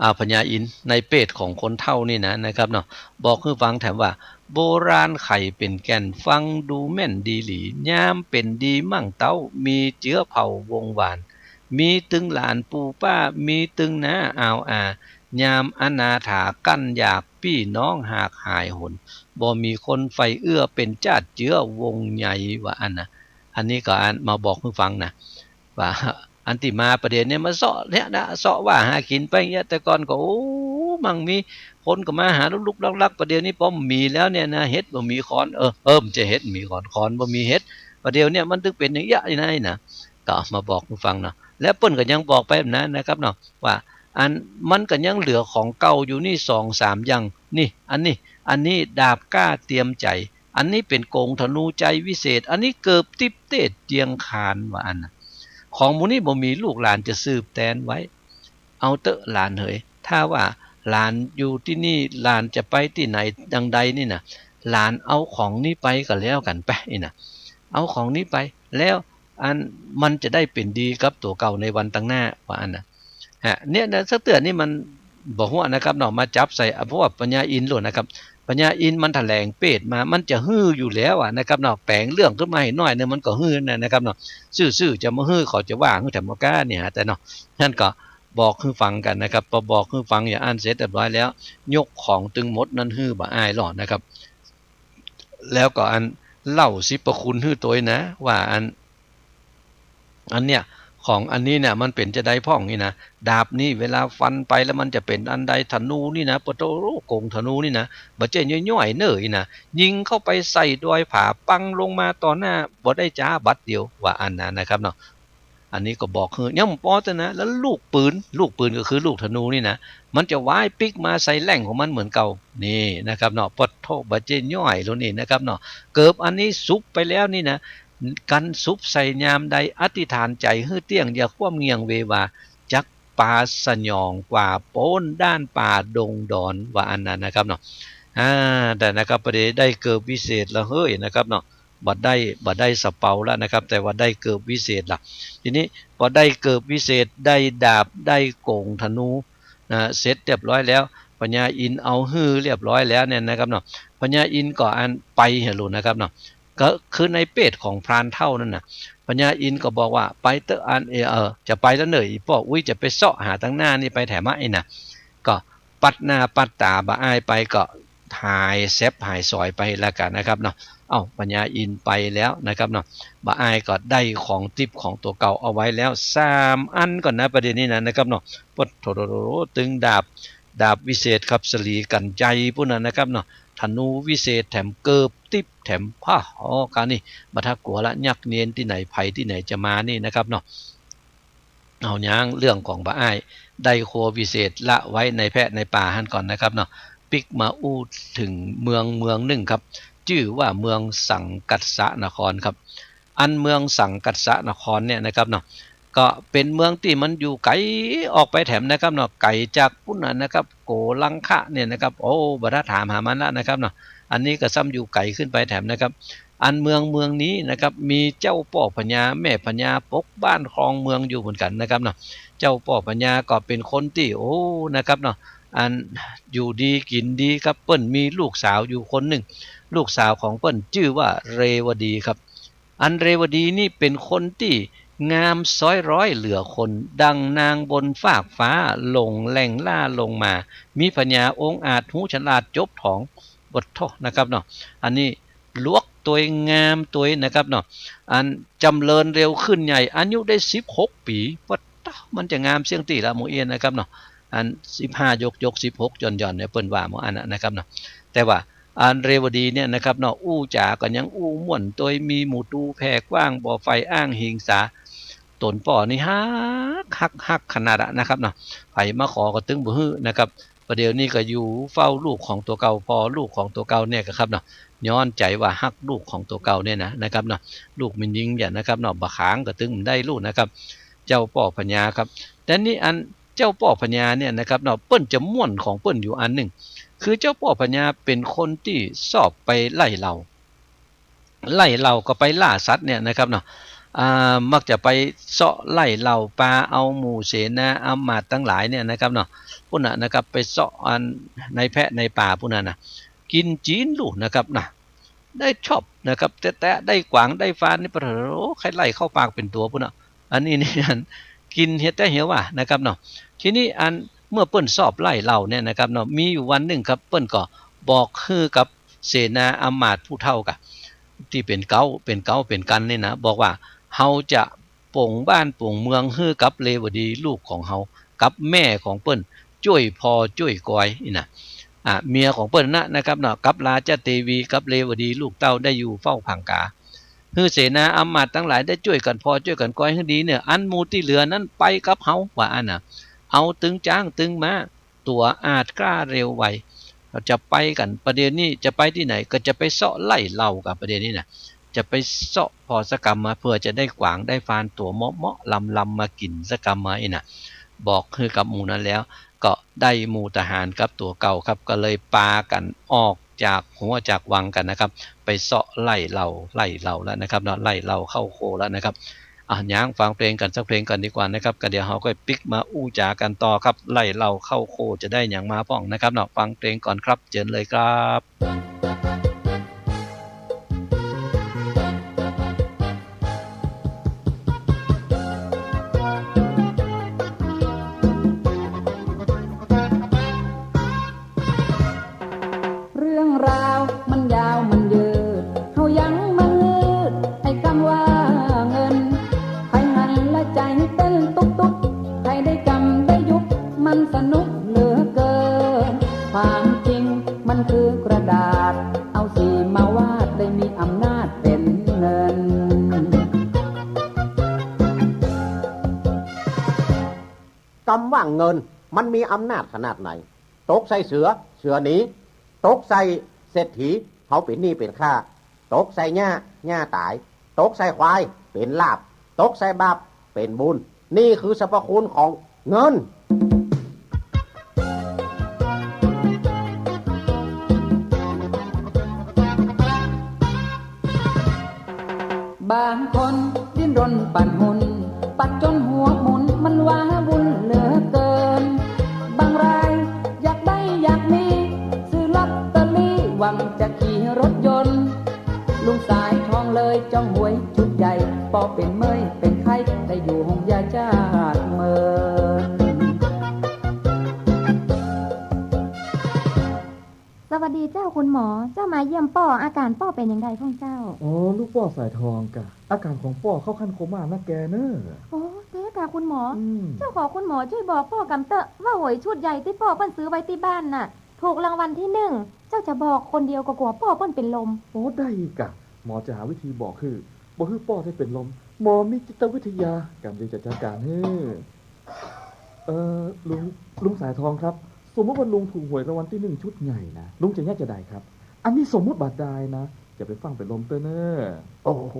อ่า พญาอินทร์ในเปรตของคนเฒ่านี่นะ นะครับเนาะ บอกหื้อฟังแถมว่า โบราณไขเป๋นแก่น ฟังดูแม่นดีหลี ยามเป๋นดีมั่งเต๊า มีเจื๊อเผ่าวงศ์หวาน มีตึงหลานปู่ป้า มีตึงน้าอ่าวอา ยามอนาถากั้นอยาก ปี้น้องหากหายหน บ่มีคนใฝ่เอื้อ เป๋นจ้าดเจื้อวงใหญ่ ว่าอั้นนะ อันนี้ก็อันมาบอกหื้อฟังนะ ว่าอันตี้มาประเดี๋ยวนี้มาเซาะเนี่ยนะ เซาะว่าหากิ๋นไปอย่างเงี้ย แต่ก่อนก็ โอ้ มั่งมี คนก็มาหาลุกๆลักๆ ประเดี๋ยวนี้ปอบ่มีแล้วเนี่ยนะ เห็ดบ่มีขอน เออ เออ บ่ใจ้เห็ดบ่มีขอน ขอนบ่มีเห็ด ประเดี๋ยวเนี่ยมันตึงเป๋นอย่างเงี้ยนี่นะ ก็มาบอกหื้อฟังเนาะ แล้วเปิ้นก็ยังบอกไปแบบนั้นนะครับเนาะ ว่าอันมันก็ยังเหลือของเก่าอยู่นี่สองสามอย่าง นี่ อันนี้ อันนี้ดาบกล้าเตรียมใจ๋ อันนี้เป๋นก๋งธนูใจ๊วิเศษ อันนี้เกิบติ๊บเตศเจียงคาน ว่าอั้นนะ ของหมู่นี้บ่มี ลูกหลานจะสืบแตนไว้ เอาเต๊อะหลานเหย ถ้าว่าหลานอยู่ตี้นี่ หลานจะไปตี้ไหนดังใดนี่นะ หลานเอาของนี้ไปก็แล้วกั๋นไปนี่นะ เอาของนี้ไป แล้วอันมันจะได้เป๋นดีกับตั๋วเก่าในวันตังหน้า ว่าอั้นนะ ฮะ เนี่ยนะ สักเตื้อนี่มันบ่ฮู้นะครับเนาะ มาจับใส่ อ่ะ เพราะว่าพญาอินทร์โลดนะครับ พญาอินทร์มันแถลงเปตมา มันจะหื้ออยู่แล้วอะนะครับเนาะ แป๋งเรื่องขึ้นมาหื้อหน้อยนึ่งมันก็หื้อนะ นะครับเนาะ ซื่อๆ จะบ่หื้อ เขาจะว่าหื้อแถมบ่กล้าเนี่ย แต่เนาะ หั้นก็บอกหื้อฟังกั๋นนะครับ ปอบอกหื้อฟังอย่างอั้นเสร็จเรียบร้อยแล้ว ยกของตึงหมดนั้นหื้อบ่าอ้ายโลดนะครับ แล้วก็อันเล่าสิบประคุณหื้อตวยนะ ว่าอัน อันเนี้ย ของอันนี้เนี่ย มันเป๋นจาใดพ่องนี่นะ ดาบนี่เวลาฟันไปแล้วมันจะเป๋นอันใด ธนูนี่นะ ปะโถ ก๋งธนูนี่นะ บ่ใจ้ย่อยๆ เน่อนี่นะ ยิงเข้าไปใส่ดอยผา ปังลงมาต่อหน้า บ่ได้จ๊าบัดเดียว ว่าอั้นนะ นะครับเนาะ อันนี้ก็บอกหื้อ ยังบ่ปอเต้านะ แล้วลูกปืน ลูกปืนก็คือลูกธนูนี่นะ มันจะว้ายปิ๊กมาใส่แหล่งของมันเหมือนเก่า นี่นะครับเนาะ ปะโถ บ่ใจ้ย่อยโลนี่นะครับเนาะ เกิบอันนี้สุบไปแล้วนี่นะ กั๋นสุบใส่ยามใด อธิษฐานใจ๋หื้อเตี้ยง อย่าคว่ำเงี่ยงเววา จักปาสยองกว่าป๊นด้านป่าดงดอน ว่าอั้นนะ นะครับเนาะ อ่า แต่นะครับ ประเดี๋ยวได้เกิบวิเศษละเฮ้ย นะครับเนาะ บ่ได้ บ่ได้สะเปาแล้วนะครับ แต่ว่าได้เกิบวิเศษละ ทีนี้ปอได้เกิบวิเศษ ได้ดาบ ได้ก๋งธนูนะ เสร็จเรียบร้อยแล้ว พญาอินทร์เอาหื้อเรียบร้อยแล้วเนี่ยนะครับเนาะ พญาอินทร์ก็อันไปหื้อโลดนะครับเนาะ ก็คือในเปตของพรานเฒ่านั่นน่ะ พญาอินทร์ก็บอกว่า ไปเต๊อะอัน เออ เออ จะไปแล้วเน่อ อีป้ออุ๊ยจะไปเซาะหาตังหน้านี่ไปแถมอะ ไอ้น่ะ ก็ปัดหน้าปัดต๋าบ่าอ้ายไป ก็หายแซบหายสอยไปแล้วกั๋นนะครับเนาะ เอ้า พญาอินทร์ไปแล้วนะครับเนาะ บ่าอ้ายก็ได้ของติ๊บของตั๋วเก่าเอาไว้แล้วสามอันก่อนนะ ประเดี๋ยวนี้นะ นะครับเนาะ ปะโถ ตึงดาบ ดาบวิเศษขับสลีกั๋นใจ๋ปู้นน่ะนะครับเนาะ ธนูวิเศษแถมเกิบติ๊บแถมผ้า อ๋อ กานี่บ่ถ้ากั๋วละ ยักษ์เณรตี้ไหน ใผตี้ไหนจะมานี่นะครับเนาะ เอาย้างเรื่องของบ่าอ้าย ได้ครัววิเศษละไว้ในแพะในป่าหั้นก่อนนะครับเนาะ ปิ๊กมาอู้เถิงเมืองเมืองนึ่งครับ จื้อว่าเมืองสังกัสสะนครครับ อันเมืองสังกัสสะนครเนี่ยนะครับเนาะ ก็เป๋นเมืองตี้มันอยู่ไก๋ออกไปแถมนะครับเนาะ ไก๋จากปู้นน่ะนะครับ โกลังคะเนี่ยนะครับ โอ้ บ่ถ้าถามหามันละนะครับเนาะ อันนี้ก็ซ้ำอยู่ไก๋ขึ้นไปแถมนะครับ อันเมืองเมืองนี้นะครับ มีเจ้าป้อพญาแม่พญาปกบ้านครองเมืองอยู่เหมือนกั๋นนะครับเนาะ เจ้าป้อพญาก็เป๋นคนตี้ โอ้ นะครับเนาะ อันอยู่ดีกิ๋นดีครับ เปิ้นมีลูกสาวอยู่คนนึ่ง ลูกสาวของเปิ้นจื้อว่าเรวดีครับ อันเรวดีนี่เป๋นคนตี้งามซ้อยร้อยเหลือคน ดังนางบนฟากฟ้าหล่งแหล่งล่าลงมา มีพญาองอาจ ฮู้ฉลาดจบถอง ปะโถ นะครับเนาะ อันนี้หลวกตวยงามตวยนะครับเนาะ อันจ๋ำเริญเร็วขึ้นใหญ่ อายุได้สิบหกปี๋ ปะโถ มันจะงามเสี้ยงตี้ละหมู่อี้นะครับเนาะ อันสิบห้ายกยก สิบหกหย่อนหย่อนเนี่ย เปิ้นว่าหมู่อั้นน่ะนะครับเนาะ แต่ว่าอันเรวดีเนี่ยนะครับเนาะ อู้จ๋าก็ยังอู้ม่วนตวย มีหมู่ตู๋แผ่กว้าง บ่ใฝ่อ้างหิงสา ต๋นป้อนี่ฮัก ฮัก ฮักขนาดอะนะครับเนาะ ใผมาขอก็ตึงบ่หื้อนะครับ ประเดี๋ยวนี้ก็อยู่เฝ้าลูกของตั๋วเก่า ผ่อลูกของตั๋วเก่าเนี่ยครับเนาะ ย้อนใจ๋ว่าฮักลูกของตั๋วเก่าเนี่ยนะ นะครับเนาะ ลูกแม่ญิงเนี่ยนะครับเนาะ บ่ขางก็ตึงบ่ได้ลูกนะครับ เจ้าป้อพญาครับ แต่นี่อันเจ้าป้อพญาเนี่ยนะครับเนาะ เปิ้นจะม่วนของเปิ้นอยู่อันนึ่ง คือเจ้าป้อพญาเป๋นคนตี้ชอบไปไล่เหล่า ไล่เหล่าก็ไปล่าสัตว์เนี่ยนะครับเนาะ อ่า มักจะไปเซาะไล่เหล่าป่า เอาหมู่เสนาอำมาตย์ตังหลายเนี่ยนะครับเนาะ ปู้นน่ะนะครับ ไปเซาะอันในแพะในป่าปู้นน่ะนะ กิ๋นจีนลูกนะครับนะ ได้ชอบนะครับ แต๊ๆ ได้กวางได้ฟานนี่ ปะโถ ใค่ไล่เข้าปากเป๋นตั๋วปู้นน่ะ อันนี้นี่อัน กิ๋นเหียแต๊เหียว่านะครับเนาะ ทีนี้อันเมื่อเปิ้นซอบไล่เหล้าเนี่ยนะครับเนาะ มีอยู่วันนึ่งครับ เปิ้นก็บอกหื้อกับเสนาอำมาตย์ผู้เฒ่าก่ะ ตี้เป๋นเก๊า เป๋นเก๊าเป๋นกั๋นนี่นะ บอกว่า เฮาจะป๋งบ้านป๋งเมืองหื้อกับเรวดีลูกของเฮา กับแม่ของเปิ้น จ้วยผ่อจ้วยกอยอี้นะ อ่า เมียของเปิ้นนะนะครับเนาะ กับราชเตวี กับเรวดีลูกเต้าได้อยู่เฝ้าผางกา หื้อเสนาอำมาตย์ตังหลายได้จ้วยกั๋นผ่อจ้วยกั๋นกอยหื้อดีเนี่ย อันหมู่ตี้เหลือนั้นไปกับเฮา ว่าอั้นนะ เอาตึงจ๊างตึงม้า ตั๋วอาดกล้าเร็วไว จะไปกั๋น ประเดี๋ยวนี้จะไปตี้ไหน ก็จะไปเซาะไล่เหล้ากั๋น ประเดี๋ยวนี้นะ จะไปเซาะผ่อสักกำมา เผื่อจะได้ก๋วางได้ฟานตั๋วเหมาะๆ ลำๆ มากิ๋นสักกำมาอี้นะ บอกหื้อกับหมู่นั้นแล้ว ก็ได้หมู่ทหารกับตั๋วเก่าครับ ก็เลยปากั๋นออกจากหัวจากวังกั๋นนะครับ ไปเซาะไล่เหล้า ไล่เหล้าแล้วนะครับเนาะ ไล่เหล้าเข้าโคแล้วนะครับ อ่ะ ย้างฟังเพลงกั๋นสักเพลงก่อนดีกว่านะครับ ก็เดี๋ยวเฮาก็ปิ๊กมาอู้จ๋ากั๋นต่อครับ ไล่เหล้าเข้าโคจะได้หยังมาพ่องนะครับเนาะ ฟังเพลงก่อนครับ เจิญเลยครับ เรื่องราวมันยาวมันยืด เฮายังมางืด ไอ้กำว่าเงิน ใผหันละใจ๋เต้นตุ๊บๆ ใผได้กำได้ยุบ มันสนุกเหลือเกิน ความจริงมันคือกระดาษ เอาสีมาวาด ได้มีอำนาจเป๋นเงิน กำว่าเงิน มันมีอำนาจขนาดไหน ตกใส่เสือ เสือหนี ตกใส่เศรษฐี เขาเป๋นหนี้เป๋นค่า ตกใส่หญ้า หญ้าต๋าย ตกใส่ควาย เป๋นลาภ ตกใส่บาป เป๋นบุญ นี่คือสรรพคุณของเงิน บางคนดิ้นรนปั่นหุ้น ปั่นจนหัวหมุน มันว้าวุ่นเหลือเกิน บางรายอยากได้อยากมี ซื้อลอตเตอรี่ หวังจะขี่รถยนต์ ลุงสายทองเลยจ้องหวยชุดใหญ่ ป้อเป๋นเมยเป๋นไข้ ได้อยู่ห้องยาชาติเมิน สวัสดีเจ้าคุณหมอ เจ้ามาเยี่ยมป้อ อาก๋านป้อเป๋นอย่างใดพ่องเจ้า อ๋อ ลูกป้อสายทองก่ะ อาก๋านของป้อเข้าขั้นโคม่านักแกเน่อ โอ้ แต๊ก่ะคุณหมอ อืม เจ้าขอคุณหมอจ้วยบอกป้อกำเต๊อะ ว่าหวยชุดใหญ่ตี้ป้อเปิ้นซื้อไว้ตี้บ้านน่ะ ถูกรางวัลตี้นึ่ง เจ้าจะบอกคนเดียวก็กั๋วป้อเปิ้นเป๋นลม โอ้ ได้ก่ะ หมอจะหาวิธีบอกหื้อ บ่หื้อป้อได้เป๋นลม หมอมีจิตวิทยา กำเดียวจะจัดก๋านหื้อ เอ่อ ลุง ลุงสายทองครับ สมมุติว่าลุงถูกหวยรางวัลตี้นึ่งชุดใหญ่นะ ลุงจะเยียะจาใดครับ อันนี้สมมุติบ่ดายนะ จะไปฟั่งเป๋นลมเต๊อะเน่อ โอ้โห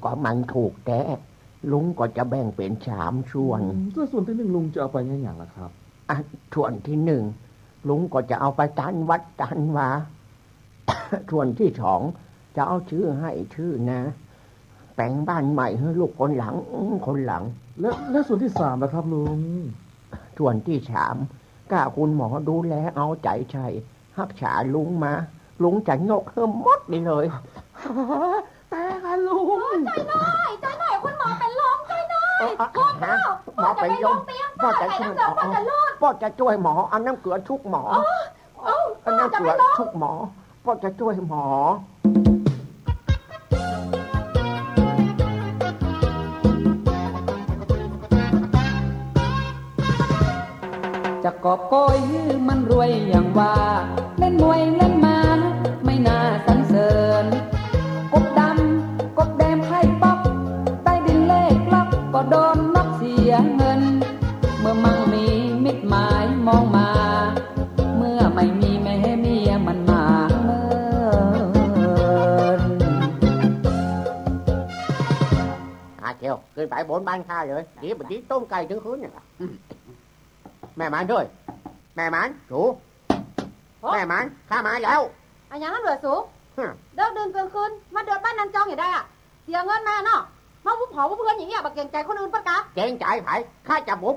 ก็มันถูกแต๊ ลุงก็จะแบ่งเป๋นสามส่วน อืม แล้วส่วนตี้นึ่งลุงจะเอาไปเยียะหยังล่ะครับ อ่ะ ส่วนตี้นึ่ง ลุงก็จะเอาไปตันวัดตันวา ส่วนตี้สอง จะเอาซื้อไฮ่ซื้อนา แป๋งบ้านใหม่หื้อลูกคนหลัง คนหลัง แล้ว แล้วส่วนตี้สามล่ะครับลุง ส่วนตี้สาม ก้าคุณหมอดูแลเอาใจ๋ใส่ ฮักษาลุงมา ลุงจะยกหื้อหมดนี้เลย ต๋ายก่ะลุง โอ้ จ้วยหน่อย จ้วยหน่อย คุณหมอเป๋นลม จ้วยหน่อย เออ เออ คุณหมอ ฮะ หมอเป๋นลม ป้อจะไปโรงเตรียม ป้อจะ ป้อจะ ช่วยหมอ เอาน้ำเกลือชุบหมอ เออ เอา เอาน้ำเกลือชุบหมอ ป้อจะช่วยหมอ จะกอบโกยหื้อมันรวยอย่างว่า เล่นมวยเล่นม้าไม่น่าสรรเสริญ กบดำกบแดงไพ่ป๊อก ใต้ดินเลขล็อก ก็โดนนอกเสียเงิน เมื่อมั่งมีมิตรหมายมองมา เมื่อไม่มีแม่เมียมันหมางเมิน อาเขียว ขึ้นไปบนบ้านข้าเลย ดีบ่ดีต้มไก่ตึงคืนเนี่ย แม่หมานด้วย แม่หมาน สู โอ้ แม่หมาน ข้ามาแล้ว อะหยังนั่นเหลือสู ฮะ เดิกดื่นเกินคืน มาเดือดบ้านนันจองอย่างใดอะ เสียเงินมาเนาะ มาบุบหอบุบเฮือนอย่างเงี้ย บ่เกรงใจ๋คนอื่นเปิ้นกา เกรงใจ๋ใผ ข้าจะบุบ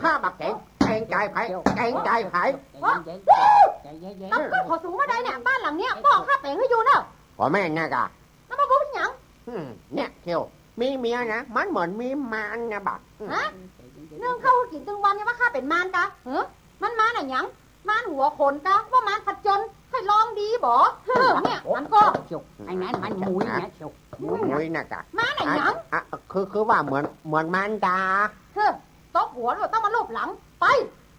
ข้าบ่เกรง เกรงใจ๋ใผ เกรงใจ๋ใผ โอ้ ใจเย็นๆ ตำเกิดขอสูงมาได้เนี่ย บ้านหลังเนี้ย ป้อข้าแป๋งหื้ออยู่เนาะ ขอแม่นนะกะ แล้วมาบุบหยัง อืม เนี่ยเขียว มีเมียนะ มันเหมือนมีมารนะบ่ะ อืม ฮะ นึ่งข้าวหื้อกิ๋นตึงวัน ยังว่าข้าเป๋นมารกา เฮ้อ มันมารอะหยัง มารหัวโขนกา ว่ามารผจญ ใค่ลองดีบ่ เฮ้อ เนี่ย มันก็ เขียว ไอ้นั้นมันหมุยนะ เขียว หมุยนะ หมุยนะกา มารอะหยัง อ่ะ อ่ะ คือ คือว่าเหมือน เหมือนมารกา เฮ้อ ตบหัวแล้วต้องมาลูบหลัง ไป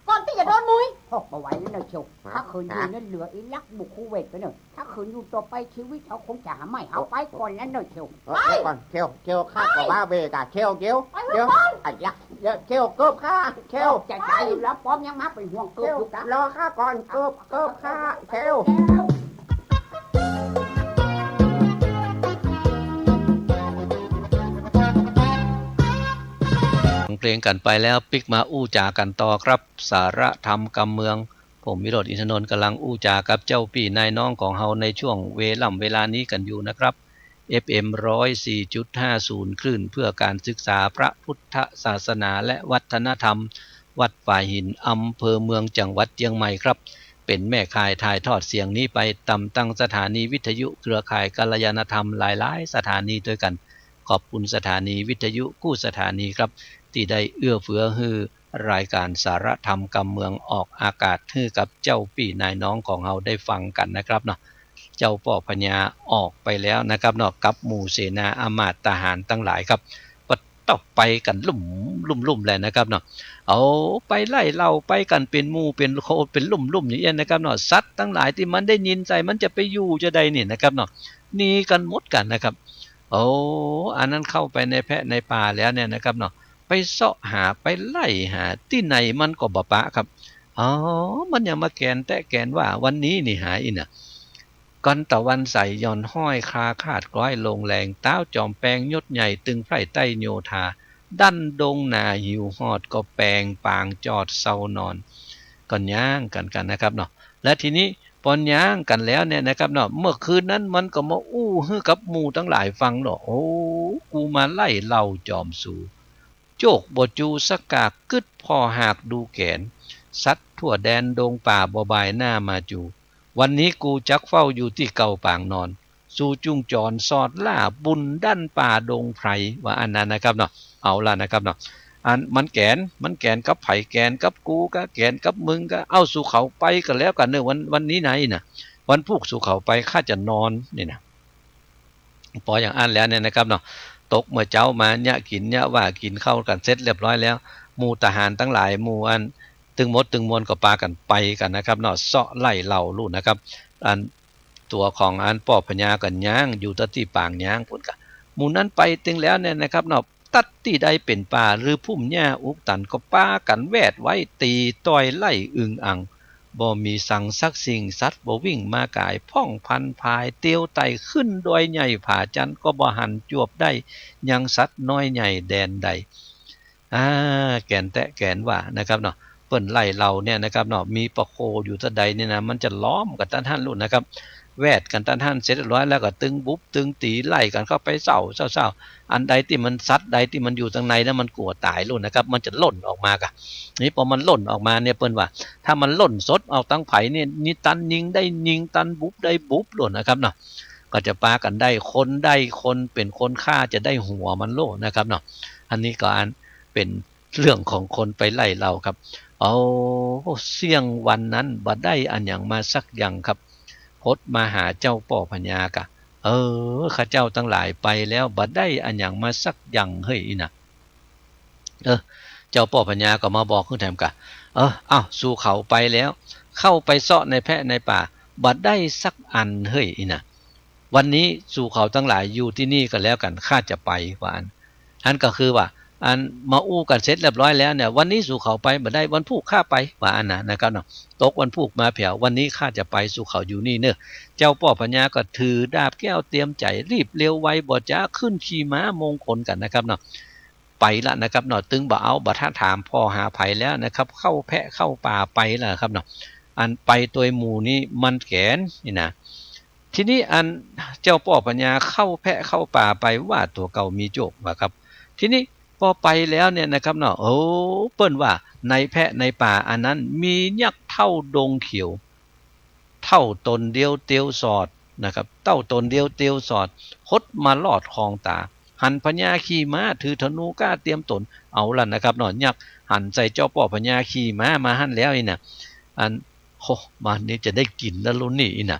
ก่อนตี้จะโดนหมุย โอ้ บ่ไหวแล้วเน่อเขียว ฮะ ข้าเขินอยู่ ฮะ เนี่ยเหลืออีลักษณ์บุกคูเวตไปเน่อ ถ้าเขินอยู่ต่อไปชีวิตเฮาคงจะหาไม่ เอาไปก่อนแล้วเน่อเขียว เออ ไป เดี๋ยวก่อน เขียว เขียว ข้าก็ว่าเวกอะ เขียว เขียว ไป เขียว ก่อน ไอ้ยักษ์ เดี๋ยว เขียว เกิบข้า เขียว จะตายอยู่แล้ว ป้อมยังมาเป๋นห่วงเกิบอยู่กะ รอข้าก่อน เกิบ เกิบข้า เขียว ฟังเพลงกั๋นไปแล้ว ปิ๊กมาอู้จ๋ากั๋นต่อครับ สาระธรรมกำเมือง ผมวิโรจน์ อินทนนท์ ก๋ำลังอู้จ๋ากับเจ้าปี้นายน้องของเฮาในช่วงเวล่ำเวลานี้กั๋นอยู่นะครับ เอฟเอ็ม ร้อยสี่จุดห้าศูนย์ คลื่นเพื่อการศึกษาพระพุทธศาสนาและวัฒนธรรม วัดฝายหิน อำเภอเมือง จังหวัดเจียงใหม่ครับ เป๋นแม่ข่ายถ่ายทอดเสียงนี้ไปต๋ามตังสถานีวิทยุเครือข่ายกัลยาณธรรมหลายๆ สถานีตวยกั๋น ขอบคุณสถานีวิทยุกู้สถานีครับ ตี้ได้เอื้อเฟื้อหื้อ รายก๋านสาระธรรมกำเมืองออกอากาศหื้อกับเจ้าปี้นายน้องของเฮาได้ฟังกั๋นนะครับเนาะ เจ้าป้อพญาออกไปแล้วนะครับเนาะ กับหมู่เสนาอำมาตย์ทหารตังหลายครับ ก็ต้องไปกั๋นลุ่มลุ่มลุ่มแหละนะครับเนาะ เอาไปไล่เหล่าไปกั๋นเป๋นหมู่เป๋นโค เป๋นลุ่มลุ่มอย่างเงี้ยนะครับเนาะ สัตว์ตังหลายตี้มันได้ยินใส่มันจะไปอยู่จะใดนี่นะครับเนาะ หนีกั๋นหมดกั๋นนะครับ โอ้ อันนั้นเข้าไปในแพะในป่าแล้วเนี่ยนะครับเนาะ ไปเซาะหา ไปไล่หา ตี้ไหนมันก็บ่ปะครับ อ๋อ มันยังมาแก๋นแต๊แก๋นว่า วันนี้นี่หาอี้น่ะ ก่อนตะวันใสหย่อนห้อย คราคาดคล้อยลงแลง ต๊าวจอมแปงยศใหญ่ ตึงไพร่ไต้โยธา ดั้นดงหนาหิวหอด ก็แปงปางจอดเซานอน ก็ย้างกั๋นกั๋นนะครับเนาะ และทีนี้ปอย้างกั๋นแล้วเนี่ยนะครับเนาะ เมื่อคืนนั้นมันก็มาอู้หื้อกับหมู่ตังหลายฟังเนาะ โอ้ กูมาไล่เหล่าจอมสู โจกบ่จูสักกาก กึ๊ดผ่อหากดูแก๋น สัตว์ทั่วแดนดงป่าบ่บ่ายหน้ามาจู วันนี้กูจักเฝ้าอยู่ตี้เก่าปางนอน สูจุ่งจ๋อนสอดล่าบุญดั้นป่าดงไพร ว่าอันนั้นนะครับเนาะ เอาล่ะนะครับเนาะ อันมันแก๋น มันแก๋นกับใผ แก๋นกับกูกา แก๋นกับมึงกา เอ้า สูเขาไปก็แล้วกั๋นเน่อ วัน วันนี้ไหนน่ะ วันพูกสูเขาไป ข้าจะนอนนี่น่ะ ปออย่างอั้นแล้วเนี่ยนะครับเนาะ ตกเมื่อเจ๊ามาเยียะกิ๋นเยียะว่ากิ๋นข้าวกั๋นเสร็จเรียบร้อยแล้ว หมู่ทหารตังหลาย หมู่อันตึงหมดตึงมวลก็ปากั๋นไปกั๋นนะครับเนาะ เซาะไล่เหล่าลู่นะครับ อันตั๋วของอันป้อพญาก็ย้างอยู่ตะตี้ปางย้างปู๊นกา หมู่นั้นไปตึงแล้วเนี่ยนะครับเนาะ ตั๊ดตี้ใดเป๋นป่าหรือพุ่มหญ้าอุกตันก็ปากั๋นแวดไว้ ตี๋ต่อยไล่อึงอัง บ่มีสังสักสิ่ง สัตว์บ่วิ่งมาก๋าย พ่องพันผายเตียวไต่ขึ้นดอยใหญ่ผาจัน ก็บ่หันจวบได้ยังสัตว์น้อยใหญ่แดนใด อ่า แก๋นแต๊แก๋นว่านะครับเนาะ เปิ้นไล่เหล่าเนี่ยนะครับเนาะ มีปะโคอยู่ตะใดเนี่ยนะ มันจะล้อมกั๋นตะหั้นลู่นะครับ แวดกั๋นตะหั้นเสร็จเรียบร้อยแล้วก็ตึงบุบตึงตี๋ไล่กั๋นเข้าไปเซ้า เซ้า เซ้า อันใดตี้มัน สัตว์ใดตี้มันอยู่ตังในแล้วมันกั๋วต๋ายลู่นะครับ มันจะล่นออกมากา นี่ปอมันล่นออกมาเนี่ยเปิ้นว่า ถ้ามันล่นสดออกตังใผเนี่ย นี่ตันยิงได้ยิง ตันบุบได้บุบโลดนะครับเนาะ ก็จะปากั๋นได้คนได้คน เป๋นคนฆ่าจะได้หัวมันโลดนะครับเนาะ อันนี้ก็อันเป๋นเรื่องของคนไปไล่เหล่าครับ เอา เสี้ยงวันนั้นบ่ได้อะหยังมาสักอย่างครับ หดมาหาเจ้าป้อพญากา เออ ข้าเจ้าตังหลายไปแล้ว บ่ได้อะหยังมาสักอย่างเฮ้ยอี้น่ะ เออ เจ้าป้อพญาก็มาบอกขึ้นแถมกา เออ เอ้า สูเขาไปแล้ว เข้าไปเซาะในแพะในป่า บ่ได้สักอันเฮ้ยอี้น่ะ วันนี้สูเขาตังหลายอยู่ตี้นี่ก็แล้วกั๋น ข้าจะไป ว่าอั้น อันก็คือว่า อันมาอู้กั๋นเสร็จเรียบร้อยแล้วเนี่ย วันนี้สูเขาไปบ่ได้ วันพูกข้าไป ว่าอั้นน่ะนะครับเนาะ ตกวันพูกมาแผว วันนี้ข้าจะไป สูเขาอยู่นี่เน่อ เจ้าป้อพญาก็ถือดาบแก้วเตรียมใจ๋ รีบเร็วไวบ่จ๊า ขึ้นขี่ม้ามงคลกั๋นนะครับเนาะ ไปละนะครับเนาะ ตึงบ่เอาบ่ทะถามผ่อหาใผแล้วนะครับ เข้าแพะเข้าป่าไปละครับเนาะ อันไปตวยหมู่นี้มันแก๋นนี่นะ ทีนี้อันเจ้าป้อพญาเข้าแพะเข้าป่าไปว่าตั๋วเก่ามีโจกว่าครับ ทีนี้ปอไปแล้วเนี่ยนะครับเนาะ โอ้ เปิ้นว่าในแพะในป่าอันนั้นมียักษ์เฒ่าดงเขียว เฒ่าต๋นเดียวเตียวสอดนะครับ เฒ่าต๋นเดียวเตียวสอด หดมาลอดคองต๋า หันพญาขี่ม้า ถือธนูกล้าเตรียมต๋น เอาละนะครับเนาะ ยักษ์หันใส่เจ้าป้อพญาขี่ม้ามาหั้นแล้วอี้นะ อัน โห บาดนี้จะได้กิ๋นแล้วลูกนี้อี้นะ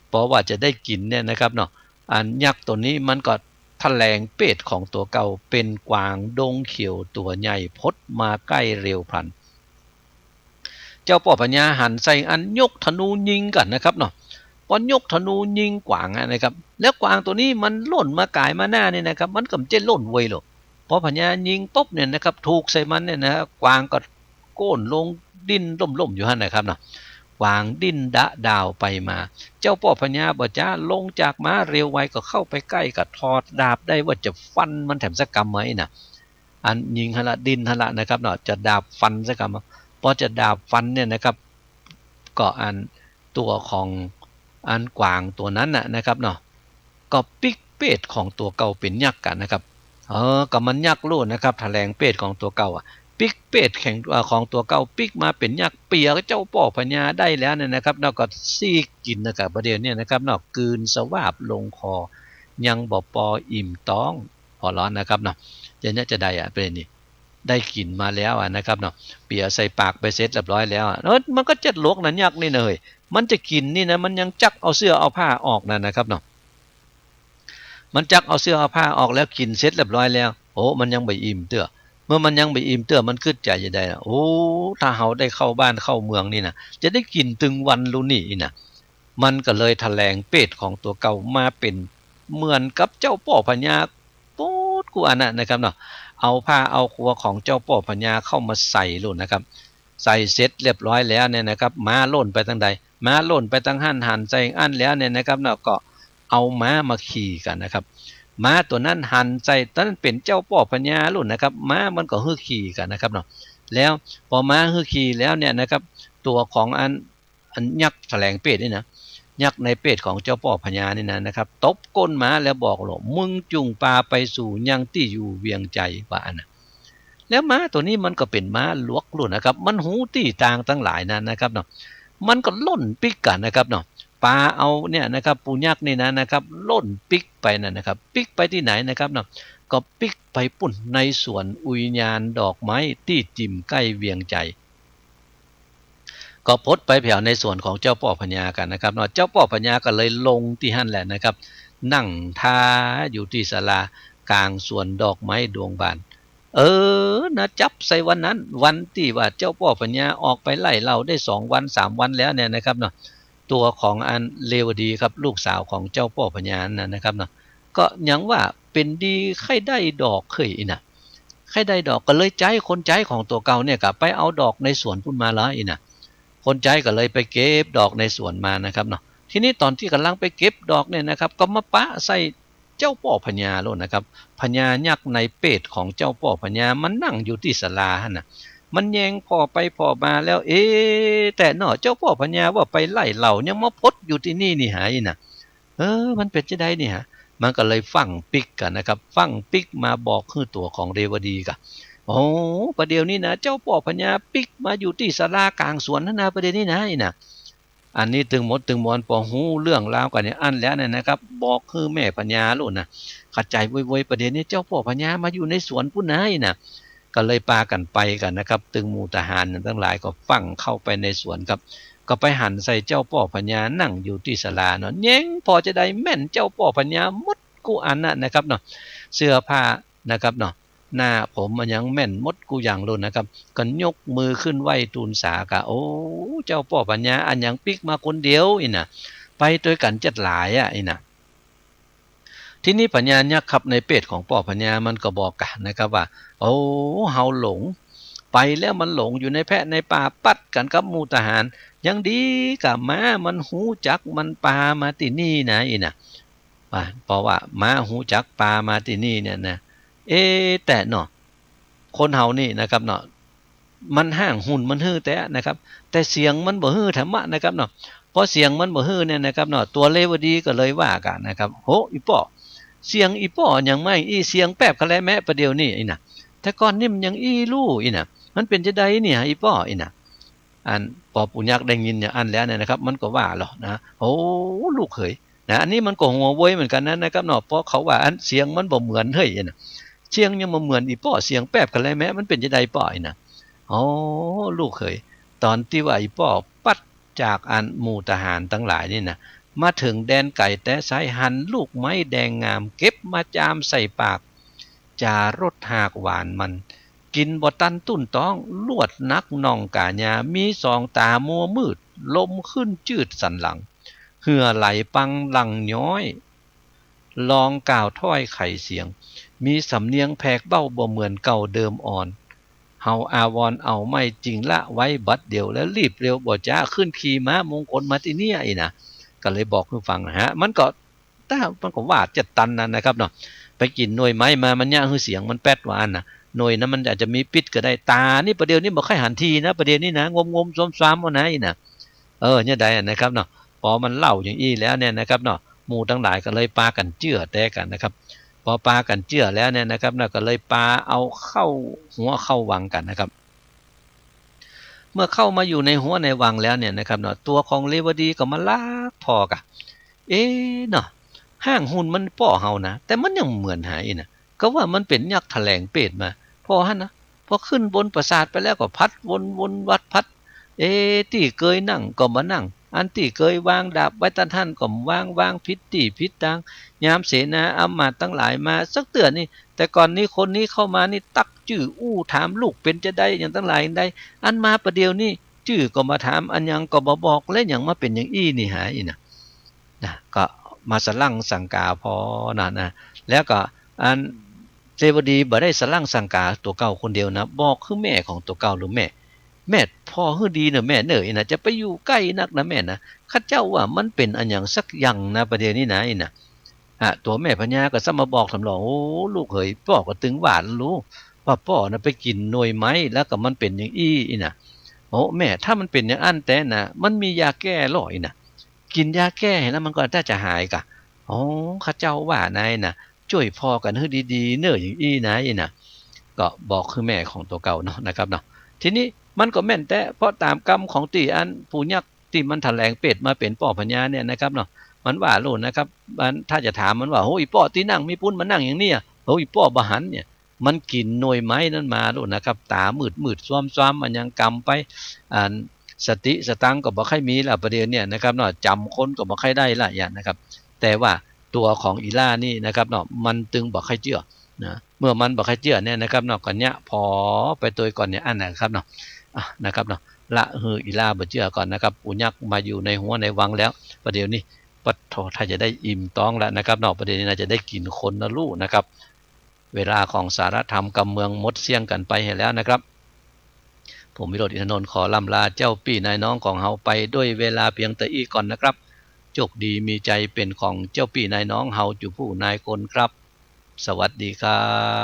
เพราะว่าจะได้กิ๋นเนี่ยนะครับเนาะ อันยักษ์ตั๋วนี้มันก็แถลงเปรตของตั๋วเก่า เป๋นกวางดงเขียวตั๋วใหญ่ พดมาใก้เร็วพลัน เจ้าป้อพญาหันใส่อันยกธนูยิงก่อนนะครับเนาะ ปอยกธนูยิงกวางอะนะครับ แล้วกวางตั๋วนี้มันล่นมาก๋ายมาหน้านี่นะครับ มันก็บ่ใจ้ล่นไวหรอก ปอพญายิงปุ๊บเนี่ยนะครับ ถูกใส่มันเนี่ยนะครับ กวางก็โก้นลงดิ้นร่มๆ อยู่หั้นนะครับเนาะ กวางดิ้นดะดาวไปมา เจ้าป้อพญาบ่จ๊า ลงจากม้าเร็วไว ก็เข้าไปใก้ ก็ถอดดาบได้ว่าจะฟันมันแถมสักกำไหมนะ อันยิงหั้นละ ดิ้นหั้นละนะครับเนาะ จะดาบฟันสักกำ ปอจะดาบฟันเนี่ยนะครับ ก็อันตั๋วของอันกวางตั๋วนั้นน่ะนะครับเนาะ ก็ปิ๊กเปรตของตั๋วเก่าเป๋นยักษ์ก่านะครับ เออ ก็มันยักษ์ลูกนะครับ แถลงเปรตของตั๋วเก่าอะ ปิ๊กเปรตแข็ง เอ่อ ของตั๋วเก่าปิ๊กมาเป๋นยักษ์ เปียเจ้าป้อพญาได้แล้วเนี่ยนะครับ แล้วก็ซี้กิ๋นนะครับ ประเดี๋ยวเนี่ยนะครับเนาะ กืนสวาบลงคอ ยังบ่ปออิ่มต๊อง หัวเราะนะครับเนาะ อย่างเนี้ยจะได้อะ ประเด็นนี้ ได้กิ๋นมาแล้วอะนะครับเนาะ เปียใส่ปากไปเสร็จเรียบร้อยแล้วอะ เออ มันก็เจ็ดหลวกนะยักษ์นี่นะเฮ้ย มันจะกิ๋นนี่นะ มันยังจักเอาเสื้อเอาผ้าออกนะนะครับเนาะ มันจักเอาเสื้อเอาผ้าออกแล้ว กิ๋นเสร็จเรียบร้อยแล้ว โอ้ มันยังบ่อิ่มเตื้อ เมื่อมันยังบ่อิ่มเตื้อ มันกึ๊ดใจ๋จะใดล่ะ โอ้ ถ้าเฮาได้เข้าบ้านเข้าเมืองนี่นะ จะได้กิ๋นตึงวันลูกนี้อี้นะ มันก็เลยแถลงเปรตของตั๋วเก่ามาเป๋นเหมือนกับเจ้าป้อพญา หมดกู้อันน่ะนะครับเนาะ เอาผ้าเอาครัวของเจ้าป้อพญาเข้ามาใส่ลูกนะครับ ใส่เสร็จเรียบร้อยแล้วเนี่ยนะครับ ม้าล่นไปตางใด ม้าล่นไปตางหั้น หันใส่อั้นแล้วเนี่ยนะครับเนาะ ก็เอาม้ามาขี่ก่านะครับ ม้าตั๋วนั้นหันใส่ ตั๋วนั้นเป๋นเจ้าป้อพญาลูกนะครับ ม้ามันก็หื้อขี่ก่านะครับเนาะ แล้วปอม้าหื้อขี่แล้วเนี่ยนะครับ ตั๋วของอัน อันยักษ์แถลงเปรตนี่นะ ยักษ์ในเปรตของเจ้าป้อพญานี่นะ นะครับ ตบก้นม้าแล้วบอกว่า มึงจุ่งปาไปสู่ยังตี้อยู่เวียงไจ ว่าอั้นน่ะ แล้วม้าตั๋วนี้มันก็เป๋นม้าหลวกลูกนะครับ มันฮู้ตี้ตางตังหลายนั้นนะครับเนาะ มันก็ล่นปิ๊กก่านะครับเนาะ ปาเอาเนี่ยนะครับ ปู่ยักษ์นี่นะ นะครับ ล่นปิ๊กไปนั่นนะครับ ปิ๊กไปตี้ไหนนะครับเนาะ ก็ปิ๊กไปปู้นในสวนอุยญาณดอกไม้ตี้จิ่มใก้เวียงไจ ก็พดไปแผวในสวนของเจ้าป้อพญาก่านะครับเนาะ เจ้าป้อพญาก็เลยลงตี้หั้นแหละนะครับ นั่งท่าอยู่ตี้ศาลากลางสวนดอกไม้ดวงบาน เออ นะ จับใส่วันนั้น วันตี้ว่าเจ้าป้อพญาออกไปไล่เหล้าได้สองวันสามวันแล้วเนี่ยนะครับเนาะ ตั๋วของอันเรวดีครับ ลูกสาวของเจ้าป้อพญานั่นนะครับเนาะ ก็ยังว่าเป๋นดีใค่ได้ดอกเขยอี้นะ ใค่ได้ดอก ก็เลยใจ๊คนใจ๊ของตั๋วเก่าเนี่ยก็ไปเอาดอกในสวนปู้นมาเลยอี้นะ คนใจ๊ก็เลยไปเก็บดอกในสวนมานะครับเนาะ ทีนี้ต๋อนตี้ก่ำลังไปเก็บดอกเนี่ยนะครับ ก็มาปะใส่เจ้าป้อพญาโลดนะครับ พญายักษ์ในเปรตของเจ้าป้อพญา มันนั่งอยู่ตี้ศาลาหั้นน่ะ มันแยงผ่อไปผ่อมาแล้ว เอ๊ะ แต๊เนาะ เจ้าป้อพญาว่าไปไล่เหล้า ยังมาพดอยู่ตี้นี่นี่หาอี้นะ เออ มันเป๋นจาใดนี่หา มันก็เลยฟั่งปิ๊กก่านะครับ ฟั่งปิ๊กมาบอกหื้อตั๋วของเรวดีก่า โอ้ ประเดี๋ยวนี้นะ เจ้าป้อพญาปิ๊กมาอยู่ตี้ศาลากลางสวนหั้นนะ ประเดี๋ยวนี้นะ อี้นะ อันนี้ตึงหมดตึงมวล ปอฮู้เรื่องราวก่าเนี่ยอั้นแล้วเนี่ยนะครับ บอกหื้อแม่พญาโลดนะ เข้าใจ๋โวยๆ ประเดี๋ยวนี้เจ้าป้อพญามาอยู่ในสวนปู้นนะ อี้นะ ก็เลยปากั๋นไปก่านะครับ ตึงหมู่ทหารตังหลายก็ฟั่งเข้าไปในสวนครับ ก็ไปหันใส่เจ้าป้อพญานั่งอยู่ตี้ศาลาเนาะ แยงผ่อจาใดแม่นเจ้าป้อพญาหมดกู้อันน่ะนะครับเนาะ เสื้อผ้านะครับเนาะ หน้าผมอะหยังแม่นหมดกู้อย่างโลดนะครับ ก็ยกมือขึ้นไหว้ตูนสาก่า โอ้ เจ้าป้อพญา อะหยังปิ๊กมาคนเดียวอี้นะ ไปตวยกั๋นจัดหลายอะ อี้นะ ทีนี้พญายักษ์ครับในเปรตของป้อพญามันก็บอกก่านะครับว่า โอ้ เฮาหลง ไปแล้วมันหลงอยู่ในแพะในป่า ปัดกั๋นกับหมู่ทหาร ยังดีก่าม้ามันฮู้จักมันปามาตี้นี่นะ อี้นะ ว่า เพราะว่าม้าฮู้จักปามาตี้นี่เนี่ยนะ เอ๊ะ แต๊เนาะ คนเฮานี่นะครับเนาะ มันฮ้างหุ่นมันหื้อแต๊นะครับ แต่เสียงมันบ่หื้อแถมอะนะครับเนาะ ปอเสียงมันบ่หื้อเนี่ยนะครับเนาะ ตั๋วเรวดีก็เลยว่าก่านะครับ โห อี่ป้อ เสียงอี่ป้อหยังมาอี้ เสียงแป๊บกะแลแมะประเดี๋ยวนี้อี้นะ แต่ก่อนนี่มันยังอี้ลู่อี้นะ มันเป๋นจาใดเนี่ย อี่ป้อ อี้นะ อันปอปู่ยักษ์ได้ยินอย่างอั้นแล้วเนี่ยนะครับ มันก็ว่าลอนะ โอ้ ลูกเขย นะ อันนี้มันก็หัวเว่ยเหมือนกั๋นนะ นะครับเนาะ เพราะเขาว่าอันเสียงมันบ่เหมือนเฮ้ยนะ เสียงยังบ่เหมือน อี่ป้อ เสียงแปบกั๋นเลยแมะ มันเป๋นจาใดป้อ อี้นะ อ๋อ ลูกเขย ต๋อนตี้ว่าอี่ป้อปั๊ดจากอันหมู่ทหารตังหลายนี่นะ มาเถิงแดนไก๋แต๊ไซร้ หันลูกไม้แดงงาม เก็บมาจามใส่ปาก จ๋ารสหากหวานมัน กิ๋นบ่ตันตุ้นต๊อง ลวดนักน่องก๋าญา มีสองต๋ามัวมืด ลมขึ้นจืดสันหลัง เหื่อไหลปังหลั่งย้อย ลองกล่าวถ้อยไขเสียง มีสำเนียงแผกเบ้าบ่เหมือนเก่าเดิมอ่อน เฮาอาวรณ์เอาไม่จริงละไว้บัดเดี๋ยว แล้วรีบเร็วบ่จ๊า ขึ้นขี่ม้ามงคลมาตี้เนี่ย อี้นะ ก็เลยบอกหื้อฟังนะฮะ มันก็ แต่มันก็ว่าจะตันนั้นนะครับเนาะ ไปกิ๋นหน่วยไม้มา มันเยียะหื้อเสียงมันแป๊ดว่าอั้นนะ หน่วยนั้นมันอาจจะมีปิ๊ษก็ได้ ต๋านี่ประเดี๋ยวนี้บ่ใค่หันทีนะ ประเดี๋ยวนี้นะ งมๆ ซ้ำๆ เอานะ อี้นะ เออ เนี่ยใดอะนะครับเนาะ ปอมันเล่าอย่างอี้แล้วเนี่ยนะครับเนาะ หมู่ตังหลายก็เลยปากั๋นเจื้อแต๊กั๋นนะครับ ปอปากั๋นเจื้อแล้วเนี่ยนะครับเนาะ ก็เลยปาเอาเข้าหัวเข้าวังกั๋นนะครับ เมื่อเข้ามาอยู่ในหัวในวังแล้วเนี่ยนะครับเนาะ ตั๋วของเรวดีก็มาลักผ่อก่ะ เอ๊ะเนาะ ฮ่างหุ่นมันป้อเฮานะ แต่มันยังเหมือนหาอี้นะ ก็ว่ามันเป๋นยักษ์แถลงเปรตมา ผ่อหั้นนะ พอขึ้นบนปราสาทไปแล้วก็พัดวนๆ วัดพัด เอ๊ะ ตี้เกยนั่งก็บ่นั่ง อันตี้เกยวางดาบไว้ตังหั้นก็บ่วาง วางผิดตี้ผิดตาง ยามเสนาอำมาตย์ตังหลายมาสักเตื้อนี่ แต่ก่อนนี้คนนี้เข้ามานี่ตักจื้ออู้ถามลูกเป๋นจาใดอย่างตังหลายอย่างใด อันมาประเดี๋ยวนี้จื้อก็บ่ถาม อันหยังก็บ่บอก แล้วหยังมาเป๋นอย่างอี้นี่หาอี้นะ นะ ก็มาสะหลั่งสังก๋าผ่อนะ นะ แล้วก็อันเรวดีบ่ได้สะหลั่งสังก๋าตั๋วเก่าคนเดียวนะ บอกหื้อแม่ของตั๋วเก่า หรือแม่ แม่ผ่อหื้อดีเน่อแม่เน่อ อี้นะ จะไปอยู่ใก้นักนะแม่นะ ข้าเจ้าว่ามันเป๋นอันหยังสักอย่างนะ ประเดี๋ยวนี้นะ อี้นะ อ่ะ ตั๋วแม่พญาก็ซ้ำมาบอกถามหลอง โอ้ ลูกเขย ป้อก็ตึงว่าลูก ว่าป้อนะไปกิ๋นหน่วยไม้ แล้วก็มันเป๋นอย่างอี้ อี้นะ โอ้ แม่ ถ้ามันเป๋นอย่างอั้นแต๊นะ มันมียาแก้ลอ อี้นะ กิ๋นยาแก้แล้วมันก็น่าจะหายก่ะ อ๋อ ข้าเจ้าว่านายนะ จ้วยผ่อกั๋นหื้อดีๆ เน่ออย่างอี้นะ อี้นะ ก็บอกหื้อแม่ของตั๋วเก่าเนาะนะครับเนาะ ทีนี้มันก็แม่นแต๊ เพราะต๋ามกำของตี้อันปู่ยักษ์ตี้มันแถลงเปรตมาเป๋นป้อพญาเนี่ยนะครับเนาะ มันว่าลูกนะครับ มันถ้าจะถามมันว่า โอ้ย ป้อตี้นั่งมีปู๊นมานั่งอย่างเนี้ย โอ้ย ป้อบ่หันเนี่ย มันกิ๋นหน่วยไม้นั้นมาลูกนะครับ ต๋ามืดๆ ซ้ำๆ มันยังกำไป อัน สติสตังค์ก็บ่ใค่มีละประเดี๋ยวเนี่ยนะครับเนาะ จ๋ำคนก็บ่ใค่ได้ละอย่างนะครับ แต่ว่าตั๋วของอี่ล่านี่นะครับเนาะ มันตึงบ่ใค่เจื้อนะ เมื่อมันบ่ใค่เจื้อเนี่ยนะครับเนาะ ก็เยียะผ่อไปตวยก่อนเนี่ยอั้นนะครับเนาะ อ่ะ นะครับเนาะ ละหื้ออี่ล่าบ่เจื้อก่อนนะครับ ปู่ยักษ์มาอยู่ในหัวในวังแล้ว ประเดี๋ยวนี้ ปัดโธ่ ถ้าจะได้อิ่มต๊องแล้วนะครับเนาะ ประเดี๋ยวนี้น่าจะได้กิ๋นคนนะลูกนะครับ เวลาของสาระธรรมกำเมืองหมดเสี้ยงกั๋นไปเหียแล้วนะครับ ผมวิโรจน์ อินทนนท์ ขอล่ำลาเจ้าปี้นายน้องของเฮาไปด้วยเวลาเพียงเต้าอี้ก่อนนะครับ โจคดีมีชัยเป๋นของเจ้าปี้นายน้องเฮาจุผู้นายคนครับ สวัสดีครับ